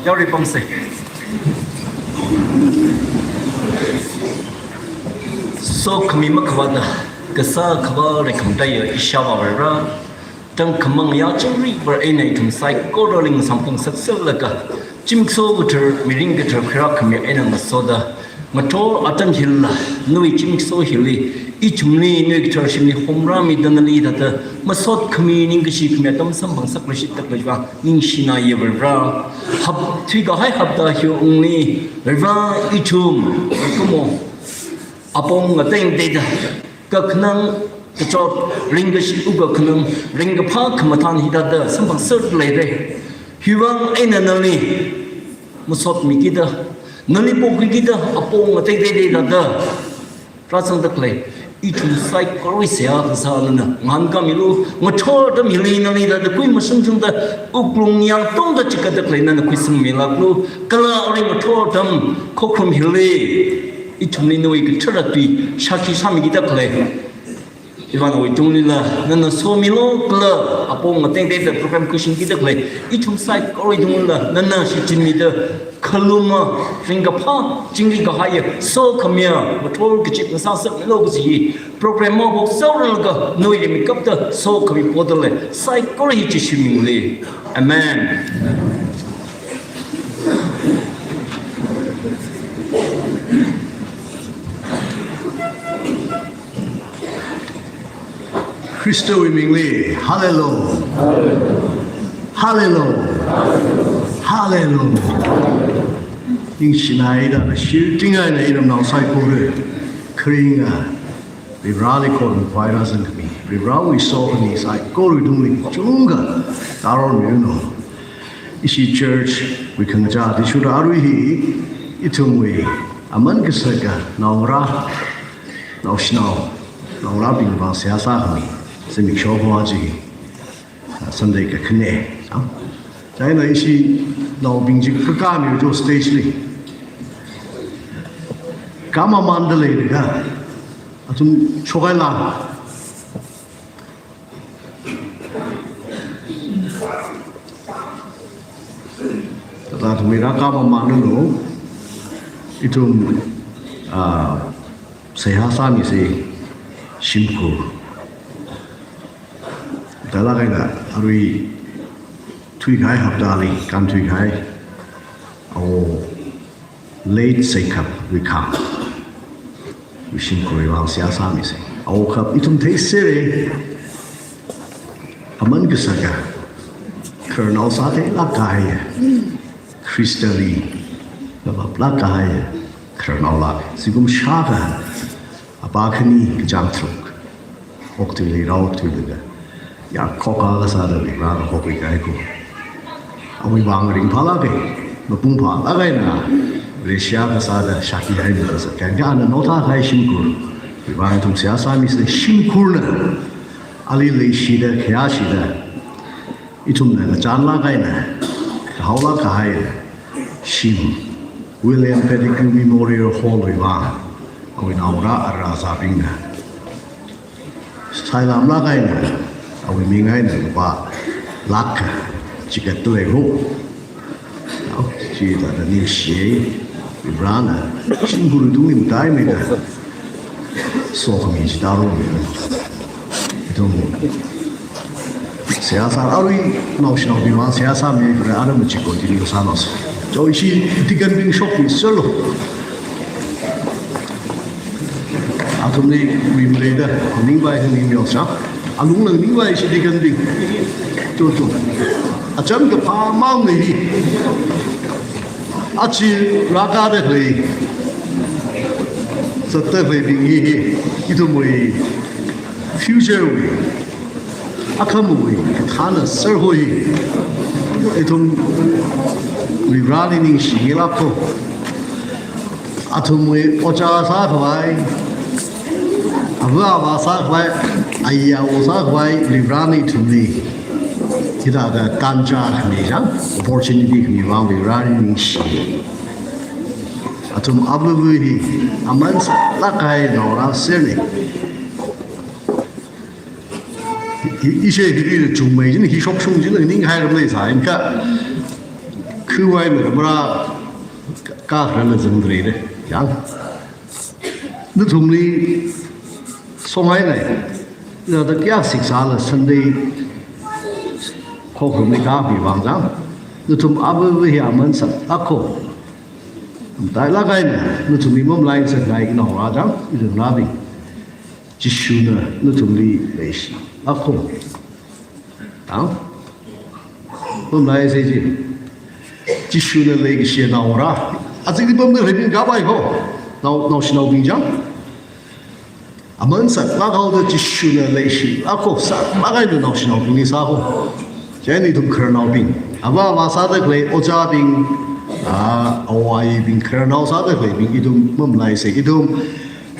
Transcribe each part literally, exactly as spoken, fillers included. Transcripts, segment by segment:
Yarui pamsei. Sokhami makhavāda, kasā khavā reikhamataiya ishāvā Vare, tangkhamang yāchingri Vare eina ithum saikorali samphang saksalaga, zimiksho kathar, mirin kathar khuirākhami eina ngasoda, ngathor atam hila, nawui zimiksho hili, ithumli, nawui kathar shimli homrāmida nali thāda, masot khami ningkashi khami atam samphang sakra shitda khalei vang, ningshina ye Vare. Hap, thuikahai hapta hi ungli, Vare ithum, kumo, apong ngateng teida, kakhanang, kachot, ringkashi kakhanang, ringkaphā khamathān hithāda, samphang sat leire. Hiwui vang eina nali, masot mikida, nali pokhuikida, apong ngateng teida, rāzangda khalei, ithum saikora seihā kasā nana ngahānkāmilu, ngathor atam hili nali thāda khuimashungshungda, wuklung yangtungda chikatda khalei nana khuisangmilāklu, kala arui ngathor atam khokharum hili, ithumli nawui kathara tui shākhi sāmikida khalei. Ivan oi tunglila, nana somilu kala, apong ngateng teida program khuishingkida khalei, ithum saikorali tunglila, nana shichinmida, khaluma, ringkaphā, chingri kahaiya, sokhamiya, ngathor kachip ngasāsakmilu kaji hi, program mabok sauralaga, nawui rimeikapta, sokhami poda lei, saikora hi Jishu mingli. Amen. Khristawui mingli, hallelujah. Hallelujah. Hallelujah. Ningshina ida, shirting eina iramnao saikora, kharinga, Varivarali khon khuirāzangkhami, Varivarawui sokhami saikora tungli chungkha, taron yuno. Ishi church wui khangachā athishurda arui hi, ithumwui, aman kasaka, naongarā, naoshinao, naongarābing vang seihā sākhami, zimiksho ho aja hi, Sunday kakhane, ah. Chieina ishinaobing chi kakāmilu stage li. Kamamanda leida, athum shokaila. Thāda athum mira kamamanda lo, ithum, ah, seihā sāmisei shimkhur. Thālāk eina arui thuikahai haptali, kānthuikahai, awo late Seikhap Rikhang, wui shimkhurwui vang seihā sāmisei. Awo khap ithum theisera, aman kasaka, khararnao sātheilāk kahaiya, Khristali, navaplāk kahaiya, khararnao lāk, zingkum shākha, apā khani kachāng tharuk, okathuili rāokthuilaga, yarkhok akha sāda Varivarana hokhuikahai ko. Awui vang ringphālāka, mapung phālāk eina, Russia kasāda shākhuihaimida sākahai, ana naothā kahai shimkhur, Varivarana ithum seihā sāmisei shimkhurna, ali leishida, khayāshida, ithumna ngachānlāk eina, kahaolāk kahai, shim, William Pettigrew Memorial Hall wui vang, awui naongarā ara azābingna, sailamlāk eina, awui ming eina lupā lakh akha chikatda lei ho. Nao, chithāda ningshi, Varivarana, shimkhurwui tungli mataimeida, sokhami chi taro mi. Ithum seihā sā, arui naoshinaobing vang seihā sāmi, kare ara machi continue sānaosei. Cho ishi deaconbing shokmi selo. Athumli rimreida, ningvai ningmyo sā. Alungna ningvai ishi deaconbing. Cho cho. Acham kaphā mang ni hi. Achi rākada khalei, zatda khaleibing hi, hi, ithumwui future wui, akhamawui, kathāna sārhoi, ithum Varivarali ningshimilāko. Athumwui ojā sākhavai, ava avā sākhavai, aya awo sākhavai, Varivarana ithumli hithāda tancha khami chang, opportunity khami vang Varivarali ningshi. Athum avāva̱ hi, aman sālāk kahai naongarā serne. Hi, hi, ishe hi, hi, chungmei china, hi shokshung china, ninghai ram leisā, inka. khuiwui mara mara kakharana zangdalei de. Yang. Nathumli songai nai. Ina da kya siksa la Sunday khokharumli kapi vang zang. Nathum ava ava hi aman sak akho. Matailāk eina, nathumli mamalaisālāk eina ora zang, ithum nabing. Jishuna nathumli leishi akho. Tang? Mamalaisai ji. Jishuna leikashi naora. Azingli pamda rebing kapai ho. Nao, naoshinaobing zang. Aman saklāk haoda Jishuna leishi akho saklāk eina naoshinaobingli sāho. Chieina ithum khararnaobing. Ava avā sāda khalei ojābing, a, awui bing khararnao sāda khaleibing ithum mamalaisai ithum.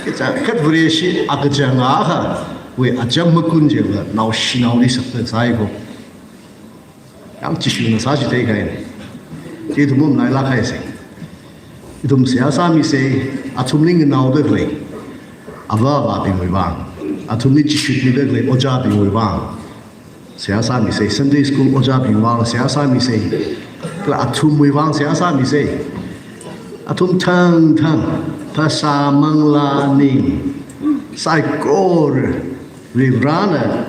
Kacha khat Vareshi akachang akha, wui acham makun jila naoshinaoli sakta sāi kho. Yang Jishuna sāshi theikahai. Chi ithum mamalailāk haisai. Ithum seihā sāmisai, athumli nganaoda khalei ava avābingwui vang. Athumli chishutmida khalei ojābingwui vang. Seihā sāmisai, Sunday school ojābing vang seihā sāmisai. Kala athumwui vang seihā sāmisai. Athum thangthang, phasā manglā ning, saikora, Varivarana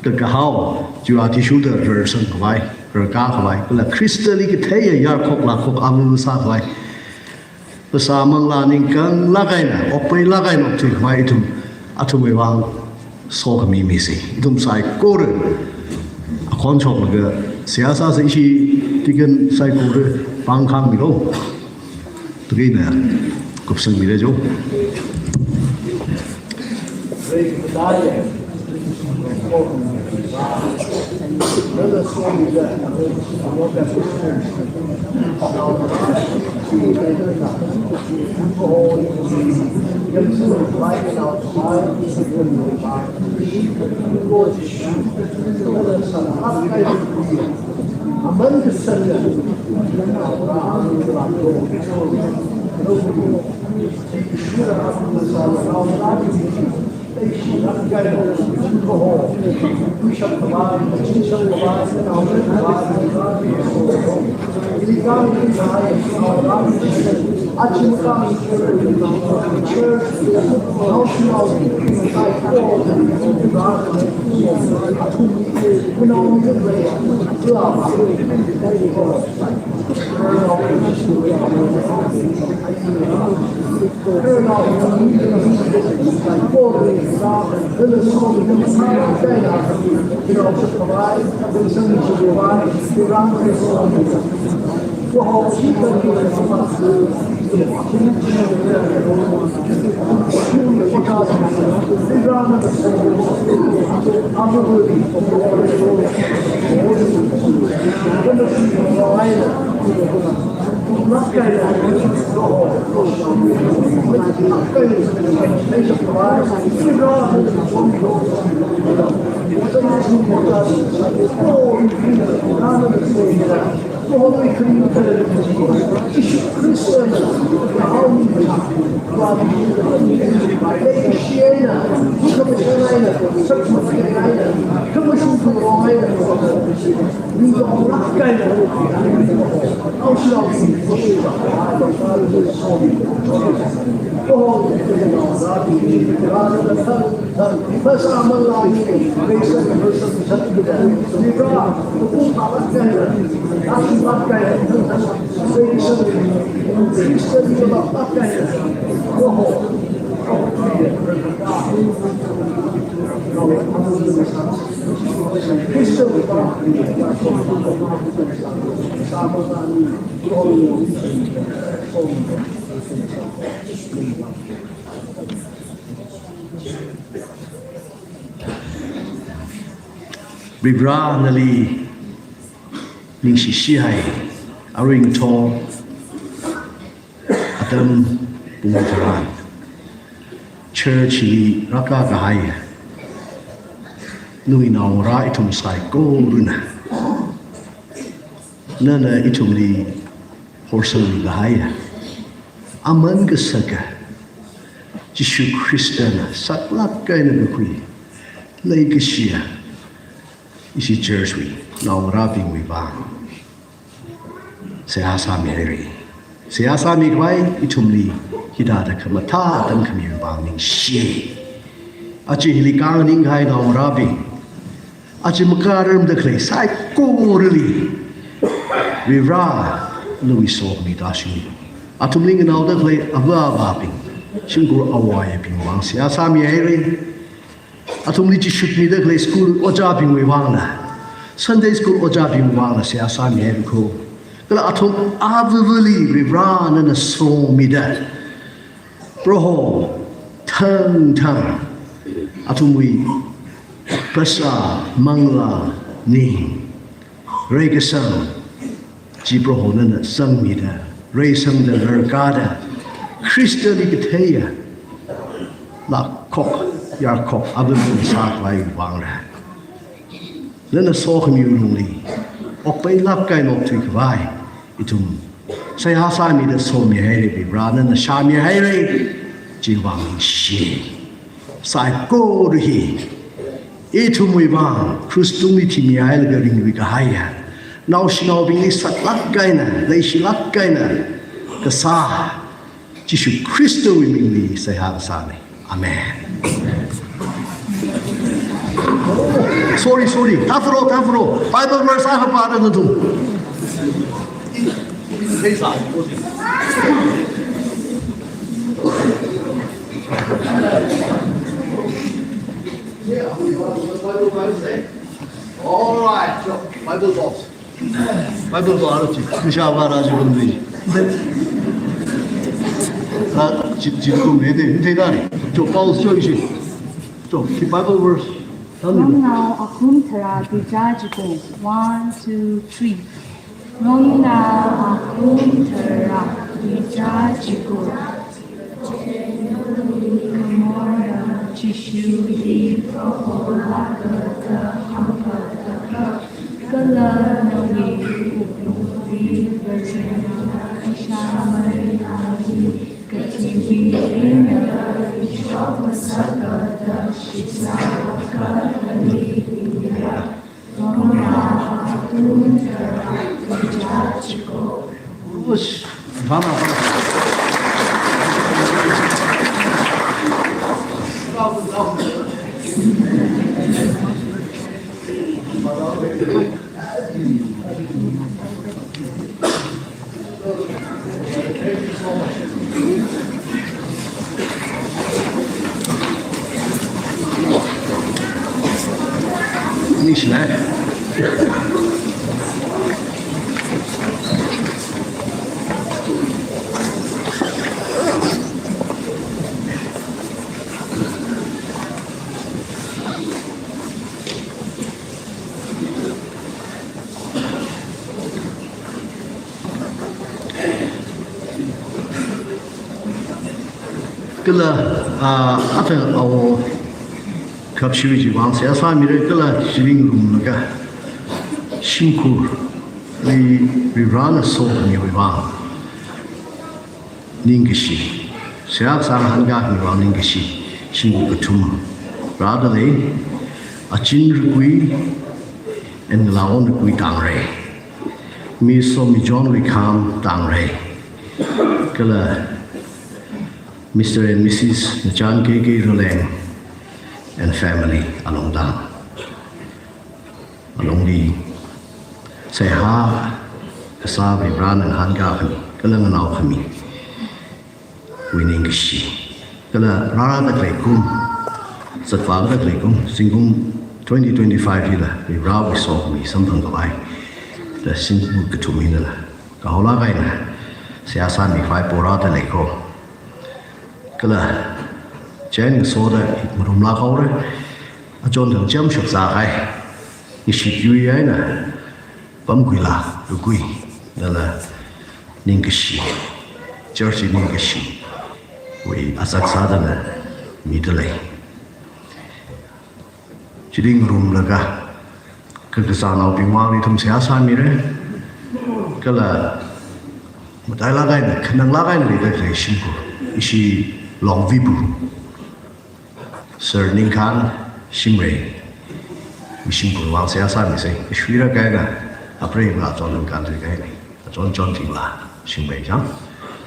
kakahao, chiwui athishurda rarsang khavai, rarkā khavai, kala Khristali katheiya yarkhok lakhok ava ava sā khavai. Phasā manglā ningkhanglāk eina, okpailāk eina okthui khavai ithum, athumwui vang sokhami misi. Ithum saikora akhon shoklaga, seihā sāsa ishi deacon saikora pāng khāngmilo. Tukina kupsangmira jo. Varivarā nali ningshishihai, aruingto atam pung tharan church li rākakahai nawui naongarā ithum saikorana, nana ithumli horsangmi kahai, aman kasaka Jishu Khristana saklāk eina kakhui leikashiya ishi church wui naongarābingwui vang. Seihā sāmihaira. Seihā sāmikhavai ithumli hithāda khamathā atam khamiwui vang ningshi. Aja hili kānganing kahai naongarābing, aja makārarmada khalei saikorali Varivarā nawui sokhami tāshungmilu. Athumli nganaoda khalei ava avābing, shimkhur awaiyabing vang seihā sāmihaira. Athumli chishutmida khalei school ojābingwui vangla, Sunday school ojābingwui vangla seihā sāmihaira kho. Kala athum avavali Varivarā nana somida, Proho thangthang athumwui phasā, manglā, ning, reikasang chi Proho nana sangmida, reisangda, rarkāda, Khristali katheiya lākhok yarkhok avavali sākhavai vangla, nana sokhamiwui lungli okpailāk eina okthuikhavai ithum seihā sāmida somihaira Varivarā, nana shāmihaira, chiwui vang ningshi. Saikora hi ithumwui vang krush tungli thimihailaga ringrui kahaiya naoshinaobingli saklāk eina, leishilāk eina kasā Jishu Khristawui mingli seihā kasāna. Amen. Sorry, sorry. Tāfaro, tāfaro. Bible verse akha pāra nathum. All right, so Bible verse. Bible ko aro chi, nisha vara chi bundui. Ah, chi, chi kum ne de, ne de ni. Cho, Paul cho ishi. Cho, ki Bible verse. Tell me. Romnao akhum tharā tuichā chiko. One, two, three. Romnao akhum tharā tuichā chiko. Ush, vana, vana. Kala, ah, ata awo khapshu chiwui vang seihā sāmira, kala chili ngarumlaga shimkhurli Varivarāna sokhamiwui vang ningkashi, seihā sāngahānkāmiwui vang ningkashi, shimkhur kathum rādalei, Achin Rakui and Ngalāwon Rakui Tangrei, Miss Somi John Wikham Tangrei, kala Mister and Missus Nachan K K Raleng and family alungtang. Alungli seihā kasā Varivarāna ngahānkā khami, kala nganao khamiwui ningkashi, kala rārāda khalei kum, zatvāda khalei kum, zingkum twenty twenty-five hila Varivarāwui sokhami samphang khavai da shimkhur kathum hinala kahaolāk eina seihā sāmikhavai porādalei kho. Kala chieina ngasoda ngarumlāk haora, achon thang chām shakzā kahai, ngashit yui eina pamkhuilāk kakhui, dala ningkashi, church ningkashiwui azak sādala midalei. Chili ngarumlaga kakazānaobing vang ithum seihā sāmira. Kala matailāk eina, khananglāk eina leida khalei shimkhur, ishi Longvibu, Sir Ningkhan Shimray, ishi shimkhurwui vang seihā sāmisa, kashuira kahaina, apreiva chon Ningkhan tui kahaina. Chonchon thingla, shingmei chang,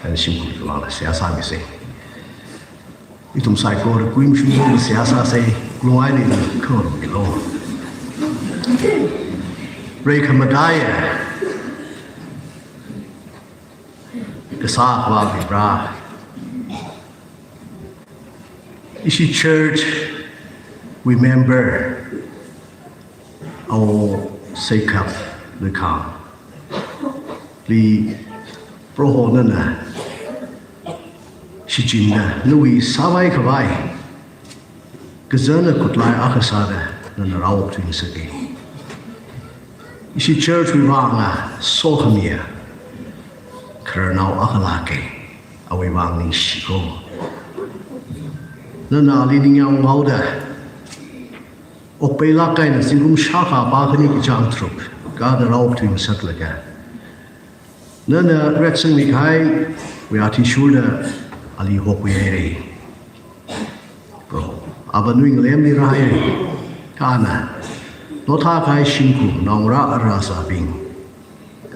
and shingkhui kawangla seihā sāmisa. Ithum saikora kuimshung kawangla seihā sāsa, lungai ni kawang milo. Rei khamataiya, kasā khavā Varivara. Ishi church, we member, Awo Seikhap Luikhang li Proho nana shichinna nawui sāvai khavai, kazana kutlai akha sāda nana rāokthuingasaka. Ishi church wui vangla sokhamiya khararnao akha lāka, awui vang ningshiko. Nana ali ningyāng ngaoda, okpeilāk eina zingkum shākha pā khani kachāng tharuk, kada rāokthuingasaklaga, nana retsangmi kahaiwui athishurda ali hokhuihaira. Proho, ava nawui ngalemli rāhaira. Kha ana, nothā kahai shimkhur naongarā arazabing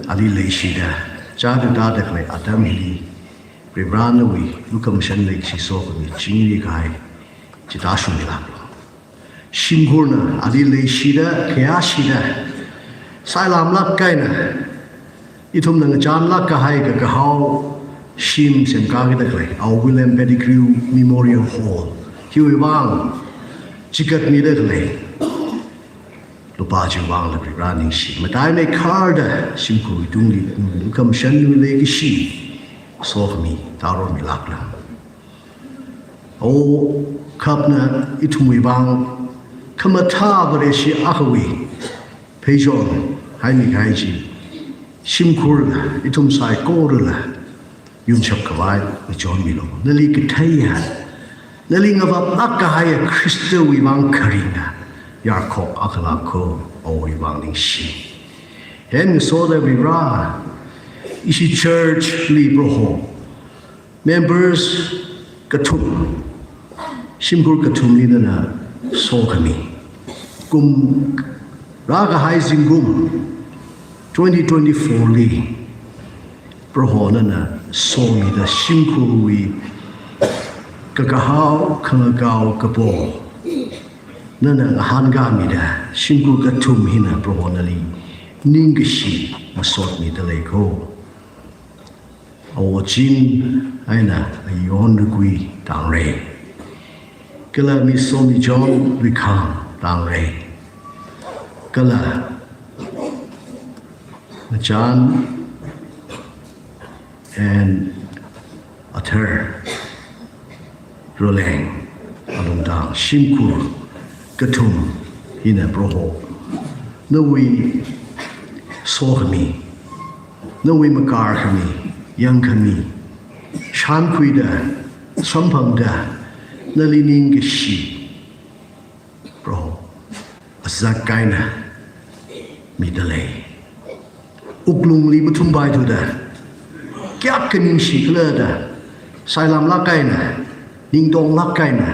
ali leishida, chāda tāda khalei atam hili, Varivara nawui lukhamashan leikashi sokhami chingri kahai chi tāshungmilāklu. Shimkhurna ali leishida, khayāshida, sailamlāk eina, ithumna ngachānlāk kahai kakahao shim semkākida khalei Awo William Pettigrew Memorial Hall hiwui vang chikatmida khalei lupā chiwui vangla Varivara ningshi. Mataimeikharda shimkhurwui tungli lukhamashanwui leikashi sokhami tārormilāklu. Awo Khapna ithumwui vang khamathā Vareshi akhawui pheichon haimi kahai chi shimkhurla, ithum saikorala yunshap khavai ngachonmilu. Nali katheiya, nali ngavaplāk kahaiya Khristawui vang kharinga yarkhok akha lāka, awowui vang ningshi. Hen ngasoda Varivara, ishi church li Proho, members kathum, shimkhur kathumli nana sokhami. Kum rākahai zingkum twenty twenty-four li Proho nana somida shimkhurwui kakahao khangakao kapo nana ngahānkāmida, shimkhur kathum hina Proho nali ningkashi masotmida leiko. Awo Chin eina Ayon Rukui tāngra. Kala Miss Somichon Luikhang tāngra. Kala Machan and Athar Roleng alungtang shimkhur kathum hina Proho, nawui sokhami, nawui makārkhami, yangkhami, shānkhuida, samphangda, nali ningkashi Proho, azak eina mida lei. Wuklungli mathumpai thuda, kayākha ningshikhala da, sailamlāk eina, ningtonglāk eina,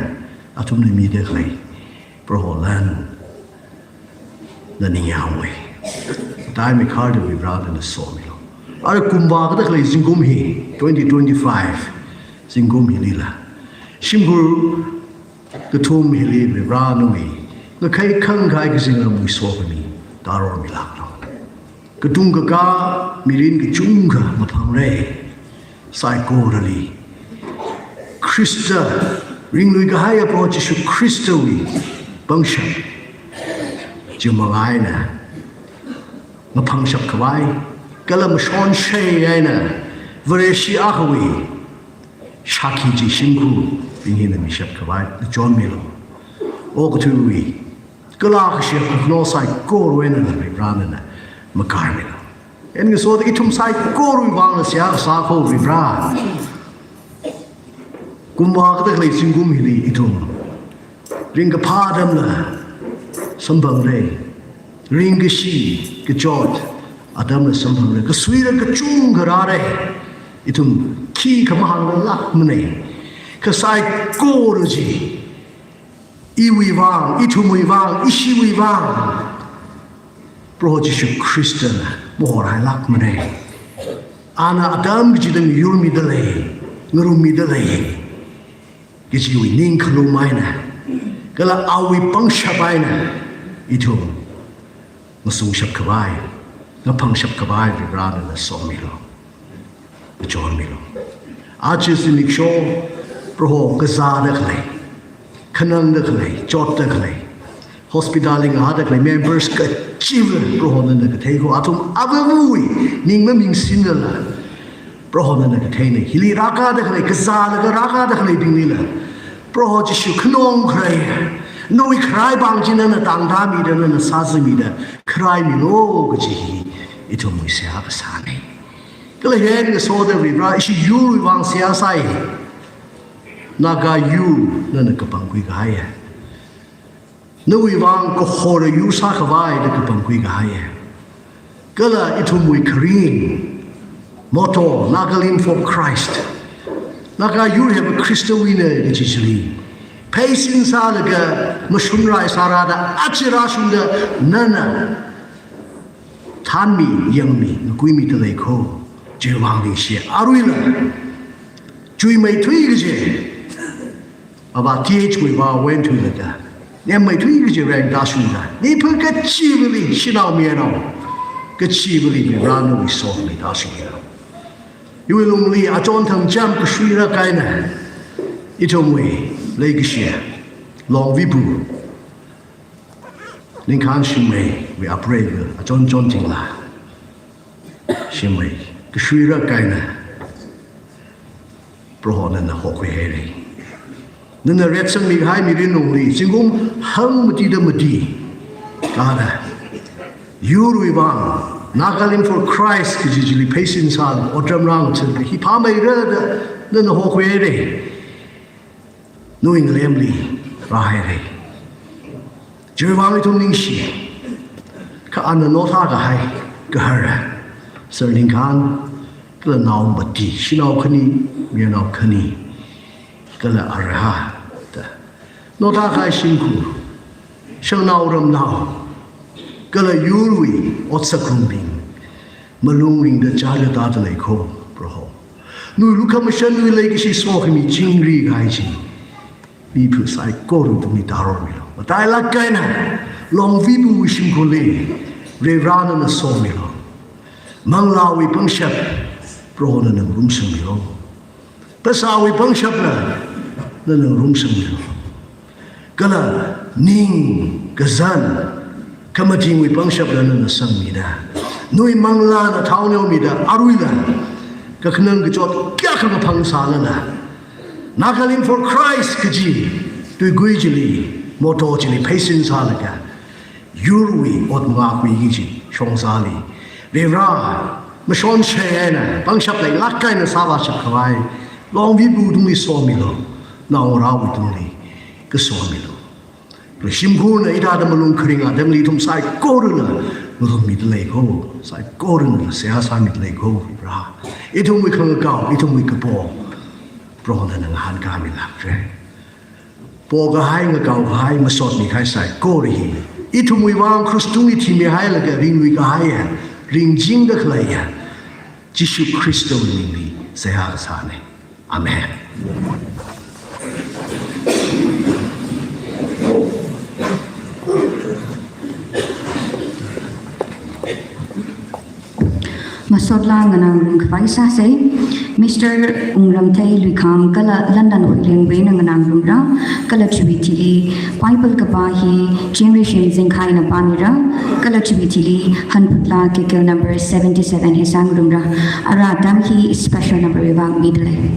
athumli mida khalei Proho lan na ningyāngwui. Mataimeikharda Varivara nana somilu. Ara kumvā kathā khalei zingkum hi, twenty twenty-five zingkum hilila, shimkhur kathum hili Varivara nawui ngakhai khangkhai kazingramwui sokhami tārormilāklu. Katung kakā mirin kachungkha maphangra. Saikorali Khrista, ringluikahaiya Proho Jishu Khristawui pangshap chi manga eina maphangshap khavai, kala mashonshei eina Vareshi akhawui shākhi chi shimkhurbing hina mishap khavai ngachonmilu. Okathuiwui kala kashi kakhano saikorawui eina Varivara nana makārmilu. Hen ngasoda ithum saikorawui vangla seihā sāko Varivara. Kumvā kathā khalei zingkum hili ithum ringkaphā atamla samphangra. Ringkashi kachot atamla samphangra. Kasuira kachungkha rāra. Ithum khikha mahānglākmana. Kha saikora chi iwui vang, ithumwui vang, ishiwui vang Proho Jishu Khristana mahorhailākmana. Ana atam kachida ngayurmida lei, ngarummida lei kajiwui ningkhalum eina, kala awui pangshap eina ithum ngasungshap khavai, ngaphangshap khavai Varivarā nana somilu, kachonmilu. Aja zimiksho Proho kazāda khalei, khanangda khalei, chotda khalei, hospital li ngahāda khalei members kachiva Proho nana kathei kho, athum avāvawui ning mamingsinlala Proho nana katheina. Hili rākada khalei, kazālaga rākada khaleibinglila Proho Jishu khanong kharai, nawui kharai vang chi nana tangda mida, nana sāzamida kharaimilu kaji hi ithumwui seihā kasāna. Kala hi eina ngasoda Varivarā ishi yurwui vang seihā sāi. Naga yur nana kapangkhui kahaiya. Nawui vang kahora yur sākhavai da kapangkhui kahaiya. Kala ithumwui kharing, motto, Nagalim for Christ. Naga yur hiva Khristawuina kaji chili pheisin sālaga mashunrai sārada aja rāshungda nana thanmi, yangmi, ngakuimida lei kho. Chiwui vang ningshi, aruila chuimeithui kaji ava T H wui vā wenthuilaga, nemmeithui kaji reng tāshungda, mipha kachivali, shanao mayarnao kachivali Varivarā nawui sokhami tāshungmilu. Iwui lungli achon thangcham kashuira kahaina, ithumwui leikashi Longvibu Ningkhan Shingmeiwui apreiva achon chon thingla, Shingmei kashuira kahaina Proho nana hokhuihaira. Nana retsangmi kahai mirin lungli zingkum hangmatida mati, kala yurwui vang, Nagalim for Christ kaji chili pheisin sālaga otram rāngathāda hi phāmeira da nana hokhuihaira. Nawui ngalemli rāhaira. Chiwui vang ithum ningshi. Kha ana notha kahai gahara, Sir Ningkhan, kala naomati, shanao khani, mayarnao khani, kala arui da notha kahai shimkhur, shanao ramnao, kala yurwui otsakrumbing malung ringda chāra tāda lei kho, Proho. Nawui lukhamashan, nawui leikashi sokhami chingri kahai chi mipha saikora tungli tārormilu. Matailāk eina Longvibuwui shimkhurli Varivarā nana somilu. Manglāwui pangshap Proho nana ngarumsangmilu. Phasāwui pangshapla nana ngarumsangmilu. Kala ning kazan, khamathingwui pangshapla nana sangmida, nawui manglāna thao neomida, aruila kakhanang kachot kayākha kaphang sālala, Nagalim for Christ kaji tuigui chili, motto chili pheisin sālaga, yurwui ot mangakhui kaji shongzali Varivarā mashon shei eina pangshap leilāk eina sāvāshap khavai Longvibu tungli somilu, naongarāwui tungli kasomilu. Shimkhurna hithāda malung kharing atamli ithum saikorana ngarummida lei kho, saikorana seihā sāmida lei kho, Varivarā. Ithumwui khangakao, ithumwui kapo, Proho nana ngahānkāmilākra. Pokahai, ngakaokahai, masotmi kahai saikora hi ithumwui vang krush tungli thimihailaga ringluikahaiya, ringchingda khaleiya Jishu Khristawui mingli seihā kasāna. Amen. Masotla nganā ngarum khavai sāsa. Mister Wungramthei Luikham kala London Huilengwui eina nganā ngarumra, kala chiwui thili Bible kapā hi Chingri Shim Zingkhaina pāmira, kala chiwui thili Hanphutla Kikil number seventy-seven hi sāngarumra. Ara atam hi special number wui vang mida lei.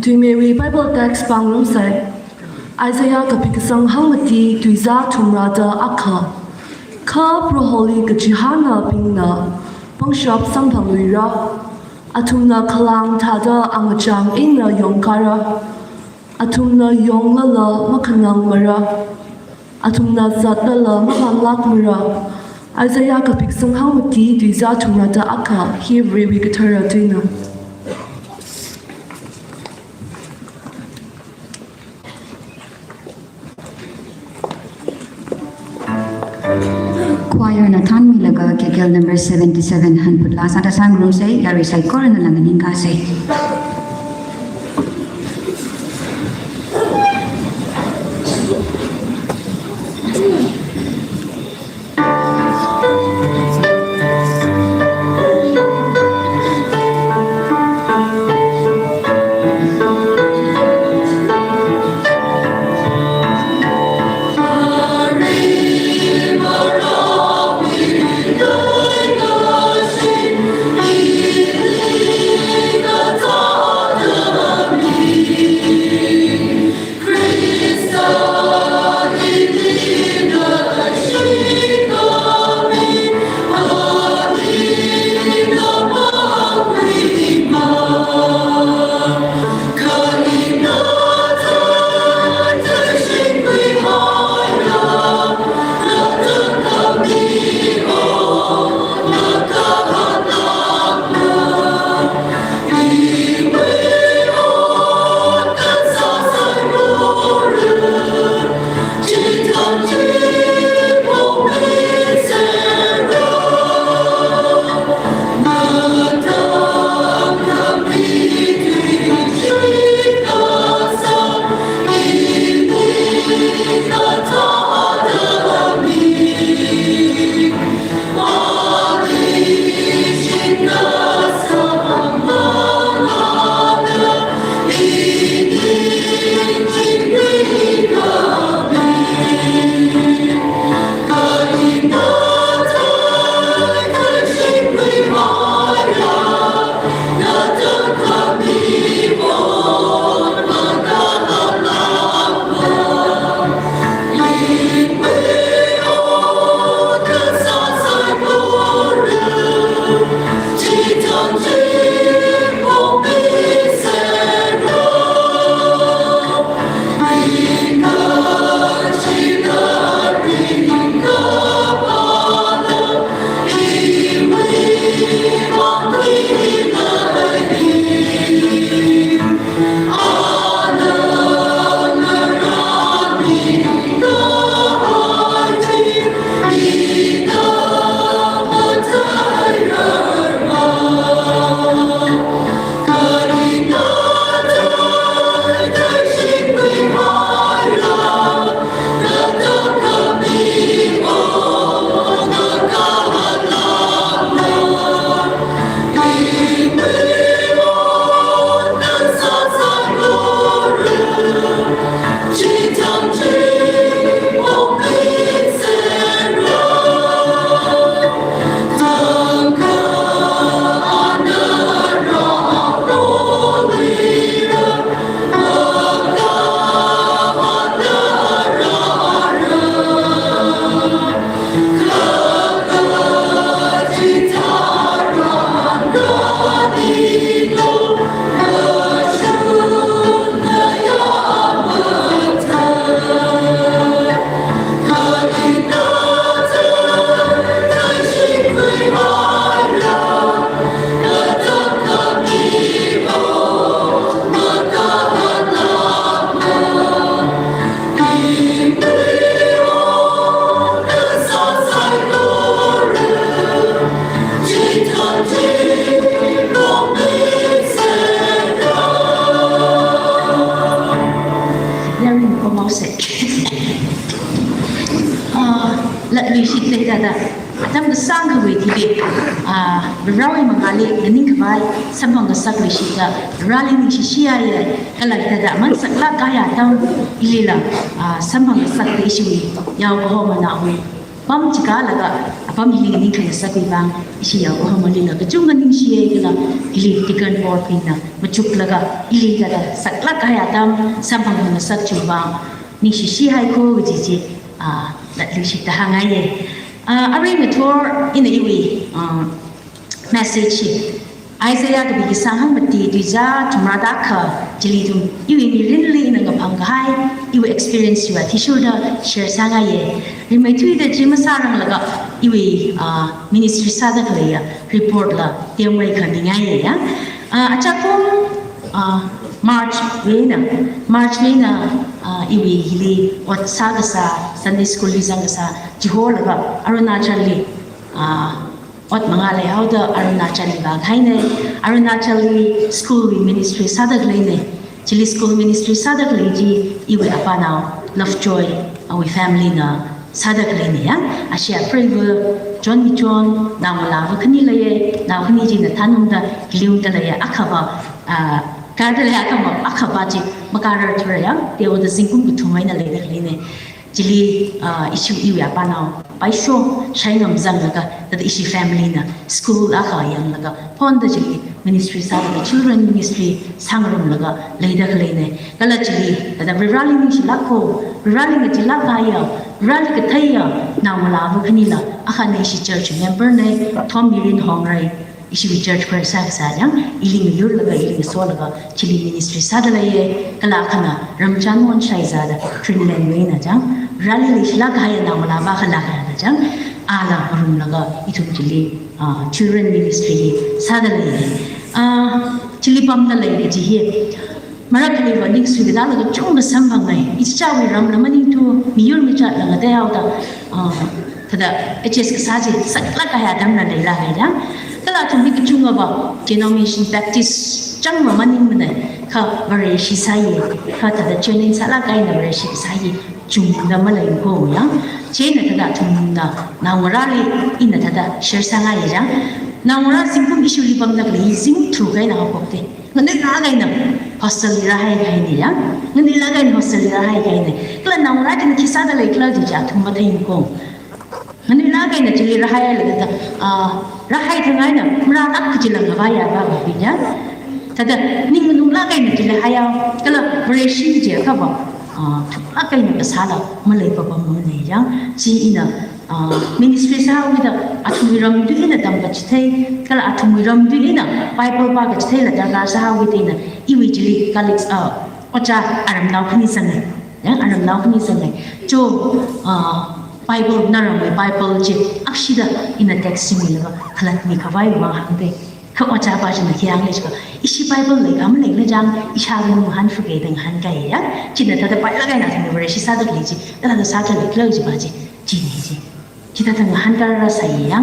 Tuimeiwui Bible text pāngarumsa. Isaiah kapikkasang hangmati tuizā thumrāda akha. Kha Proholi kachihānabingna pangshap samphangluira. Athumna khalāng thāda angachāng eina yongkara. Athumna yonglala makhanangmara. Athumna zatlala mamanglākmara. Isaiah kapikkasang hangmati tuizā thumrāda akha. Hi Varewui kathara tuina. Choir na thānmilaga K K L number seventy-seven hanphut laa sāda sāngarumsa, yarui saikorana nganingkasa. Yaring pamose. Ah, latluishit leidada. Atam kasāngkhawui thili, ah, Varewui mangāli nganingkhavai samphang ngasakluishitda, Vareli ningshishiya ye, kala hithāda aman saklāk kahaiya atam hilila, ah, samphang ngasakda ishiwui yaokahomana hui. pam chikālaga, apam hili ningkhangasakwui vang, ishi yaokahomali la kachungkha ningshiya kala, ili deacon board bingna machuklaga, ili kathāda saklāk kahai atam samphang khangasak chiwui vang, ningshishihaiko kaji chi, ah, latluishit da hāngngaiya. Ah, arui ngathor ina iwui, ah, message hi Isaiah kapi kasang hangmati tuizā thumrāda akha, chili ithum iwui mirinli ina ngaphang kahai, iwui experience chiwui athishurda share sāngaiya. Rimeithuida chi masāranglaga iwui, ah, ministry sāda khaleiya report la temwui kha ningaiya. Ah, achakum, ah, March wui eina, March wui eina, ah, iwui hili ot sākasā, Sunday school li zangkasā, chiholaga Arunachalli, ah, ot mangā leihaoda Arunachalli vākahaina, Arunachalli school wui ministry sāda khaleina. Chili school ministry sāda khalei chi iwui apanao Lovejoy, awui family na sāda khaleina ya. Ashi apreiva John Michon, naongalāva khani leiya, nao khani china Thanumda, Kiliungda leiya, akhava, ah, Karda leiya, akhava, akhava chi makarar thura ya, teoda zingkum kathum eina leida khaleina. Chili, ah, ishi iwui apanao Paisho Shaingam zanglaga, thāda ishi family na school akha yanglaga, phonda chili ministry sālaga, children ministry sāngarumlaga leida khaleina. Kala chili, thāda Vareli ningshilāko, Vareli ngachilāk kahaiya, Vareli katheiya naongalāva khanila, akhana ishi church member na, Thommirin Hongrei, ishiwui church choir sākasā ya, ili ngayurlaga, ili ngasolaga, chili ministry sāda leiya, kala akhana Ramchanwon Shaiza da Greenland wui eina ya, Vareli leishilāk kahaiya naongalāva khalākda ya, ala ngarumlaga ithum chili, ah, children ministry sāda leiya. Ah, chili pamda lei kaji hi. Marakkhaliva ningsui katāla kachungkha samphangngai. Ichichāwui ramla maningthu, miyur michatla ngateihaoda, ah, thāda H S kasā chi saklāk kahai atamla leilāka ya. Kala athumli kachungkhava denomination Baptist changva maningmana, kha Vareshi sāya, kha thāda church sālāk eina Vareshi kasā hi chungda maleiko ya. Chieina thāda athumna naongarāli ina thāda share sāngaiya ya. Naongarā zingkum ishili pamda khalei zingkum tharuk eina haophokta. Nganuilāk eina hostel li rāhai kahaina ya. Nganuilāk eina hostel li rāhai kahaina. Kala naongarā china khi sāda leikhala kaji chi athum matheiko. Nganuilāk eina chili rāhailaga thāda, ah, rāhai thang eina marālāk kajila ngavaiya vāvābing ya. Thāda ning nganunglāk eina chili haihao. Kala Vareshi kaji akhava, ah, thuklāk eina kasāla maleipapammana ya. Chi ina, ah, ministry sāhaokida athumwui ram tui eina tamkachithei, kala athumwui ram tui eina Bible pākachitheila darkar sāhaokida ina iwui chili college, ah, ojā aramnao khani zangngai. Ya, aramnao khani zangngai. Cho, ah, Bible, naramwui Bible chi akshida ina text chi milaga khalatmi khavai vang hāngda. Kha ojāpa china khi hānga jiakha, ishi Bible leikha maleila chang, ishāvā ngahānfukei da ngahānkahai ya. China thāda pailāk eina athumna Vareshi sāda khalei chi, thāda sāda leikhala jipa chi, china chi. Chithāda ngahānkara sāya ya.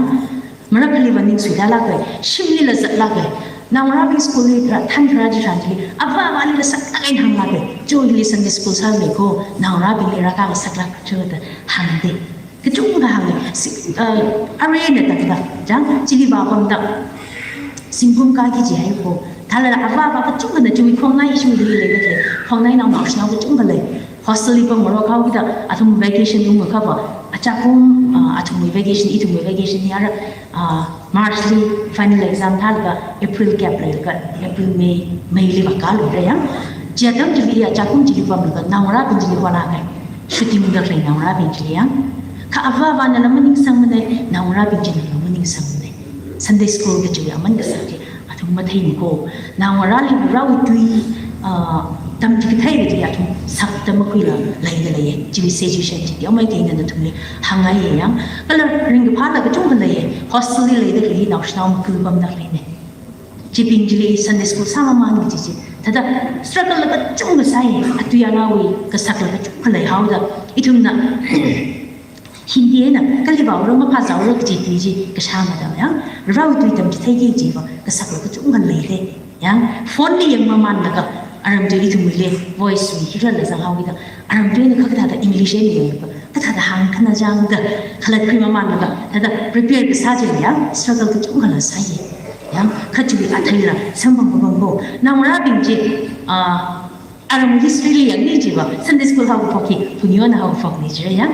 Marakkhaliva ningsui tālāka, shimlila zatlāka. Naongarābing school li rā, thanrā chitharan chili, avāvālila saklāk eina hānglāka. Cho hili Sunday school sāmeiko, naongarābingli rākā saklāk cho da hāngda. Kachungkha hānga, si-, uh, arui eina tangda, chang, chili vāpamda. Zingkum kāki jihaiko. Thālala avāvā kachungkhana chiwui khongnai ishiwui hili leida khalei. Khongnai naonaoshinao kachungkha lei. Hostel li pamngarok haokida, athum vacation ungkahaiva, achakum, ah, athumwui vacation, ithumwui vacation hi ara, ah, March li final exam thālaga, April gap leilaga, April, May, May li vākāluira ya. Chi atam chili achakum chili pamlaga, naongarābing chili holāka. Shooting da khalei naongarābing chili ya. Kha avāvānala maningsangmana, naongarābing chinala maningsangmana. Sunday school kajiwui aman kasā chi, athum matheimiko. Naongarāli Varewui tui, ah, tamchithei kaji athum sakda makhuila leida leiya. Chiwui situation chi teomeikha ina nathumli hāngngaiya ya. Kala ringkaphāla kachungkha leiya. Hostel li leida khalei naoshinao maku pamda khaleina. Chibing chili Sunday school sāmamān kaji chi. Thāda struggle la kachungkha sāya. Atui alāwui kasakla kachungkha leihaoda. Ithumna Hindi eina, kali vāura maphāzāura kaji tui chi kashā mathāda ya. Varewui tui tamchitheiki kajiva, kasakla kachungkha leida. Ya, phone li yangmamānlaga, aram tui ithumwuili, voice wui hirala zanghaokida, aram tui eina kha kathāda English eina yanglaga, kathāda hāngkhana chang da, khalatkhuimamānlaga, thāda prepare kasā chi ya, struggle kachungkhala sāya. Ya, kha chiwui atheila, samphang kapangko, naongarābing chi, ah, aram history li yangni jiva, Sunday school haokaphok hi, phungyo eina haokaphokna jira ya.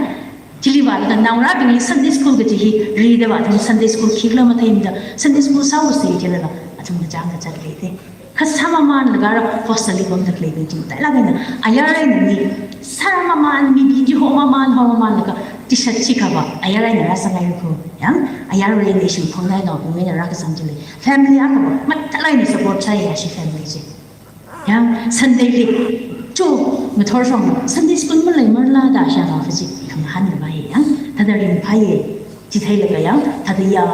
Chili vālaga naongarābingli Sunday school kaji hi rida vā athum Sunday school khikhala matheimada Sunday school sāusa jilala athum kachāng kazat leida. Kha sāmamanlaga ara hostel li pamda khaleibing chi matailāk eina ayar eina mi sāmaman, mibing chi homaman, homamanlaga tishat chi kavā ayar eina rāsanghai ko. Yang ayar eina ishi phungnai naobing eina rākazang chili family akha matailāk eina support sāya shi family chi. Yang Sunday li, cho, ngathor shong Sunday school maleimarala da shākha chi khangahān khavai yang, thāda ringphāya, chitheilaga yang, thāda ya,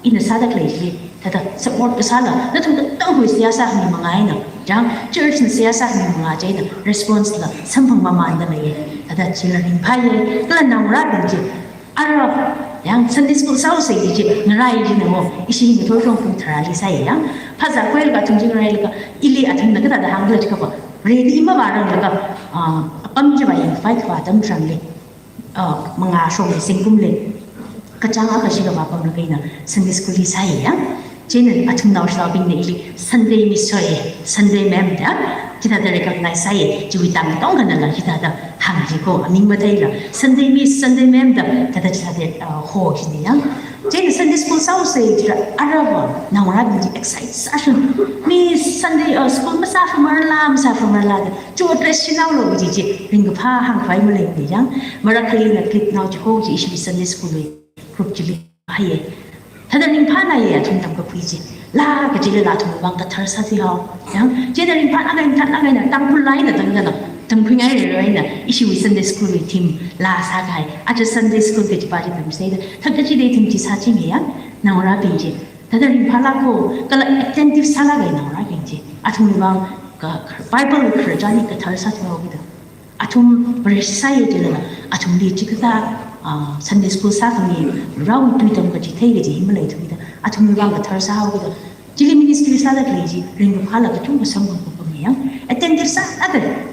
ina sāda khalei chi, thāda support kasāla, nathum katongwui seihā sākhami manga eina, yang church na seihā sākhami manga chieina response la samphang mamanda leiya, thāda chila ringphāya, kala naongarābing chi, ara, yang Sunday school sāusa ji chi, ngarai jina mo, ishi ngathor shong pung tharāli sāya yang, phazā khuilaga athum chi ngarailaga, ili athumna kathāda hāngkhala jiakha, ready mavāranglaga, ah, apam chi vā yangkhavai kavā atam tharanli, ah, manga shongli zingkumli, kachāng akha shikha vā pamlaga ina Sunday school li sāya yang, chieina athum naoshinaobingna ili Sunday Miss hoi, Sunday Ma'am da, chithāda recognize sāya, chiwui tang katongkhanala chithāda hāngji ko, aming matheila, Sunday Miss, Sunday Ma'am da, thāda chithāda, ah, ho jina yang. Chieina Sunday school sāusa jira, ara vā, naongarābing chi excite sāshun. Mi Sunday, ah, school masāphamarala, masāphamarala da, cho dress shinaolu ji chi, ringkaphā hāngkhavai maleimana yang, marākhalina clip nao chi ho chi ishi Sunday school wui group chili haiya. Thāda ringphānāya athum tamkakhui chi. La kachilala athumwui vang kathar sāthuihao. Yang, chieina ringphālāk eina, ringphālāk eina, Tangkhul la eina tangda na, tamkhuingai rero eina, ishiwui Sunday school wui theme la sākahai. Aja Sunday school kajipa chi tamchitheida, thāda kachida theme chi sāchinga yang, naongarābing chi. Thāda ringphālāk ko, kala attentive sālāka naongarābing chi. Athumwui vang ka, ka, Bible khararchan hi kathar sāthuihao kida. Athum Vareshi sāya jilala, athumli chikathā, ah, Sunday school sākhami, Varewui tui tamkachithei kaji hi maleithuda, athumwui vang kathar sāhao kida. Chili ministry sāda khalei chi, ringkaphāla kachungkha samphang papamna yang, attentive sāda.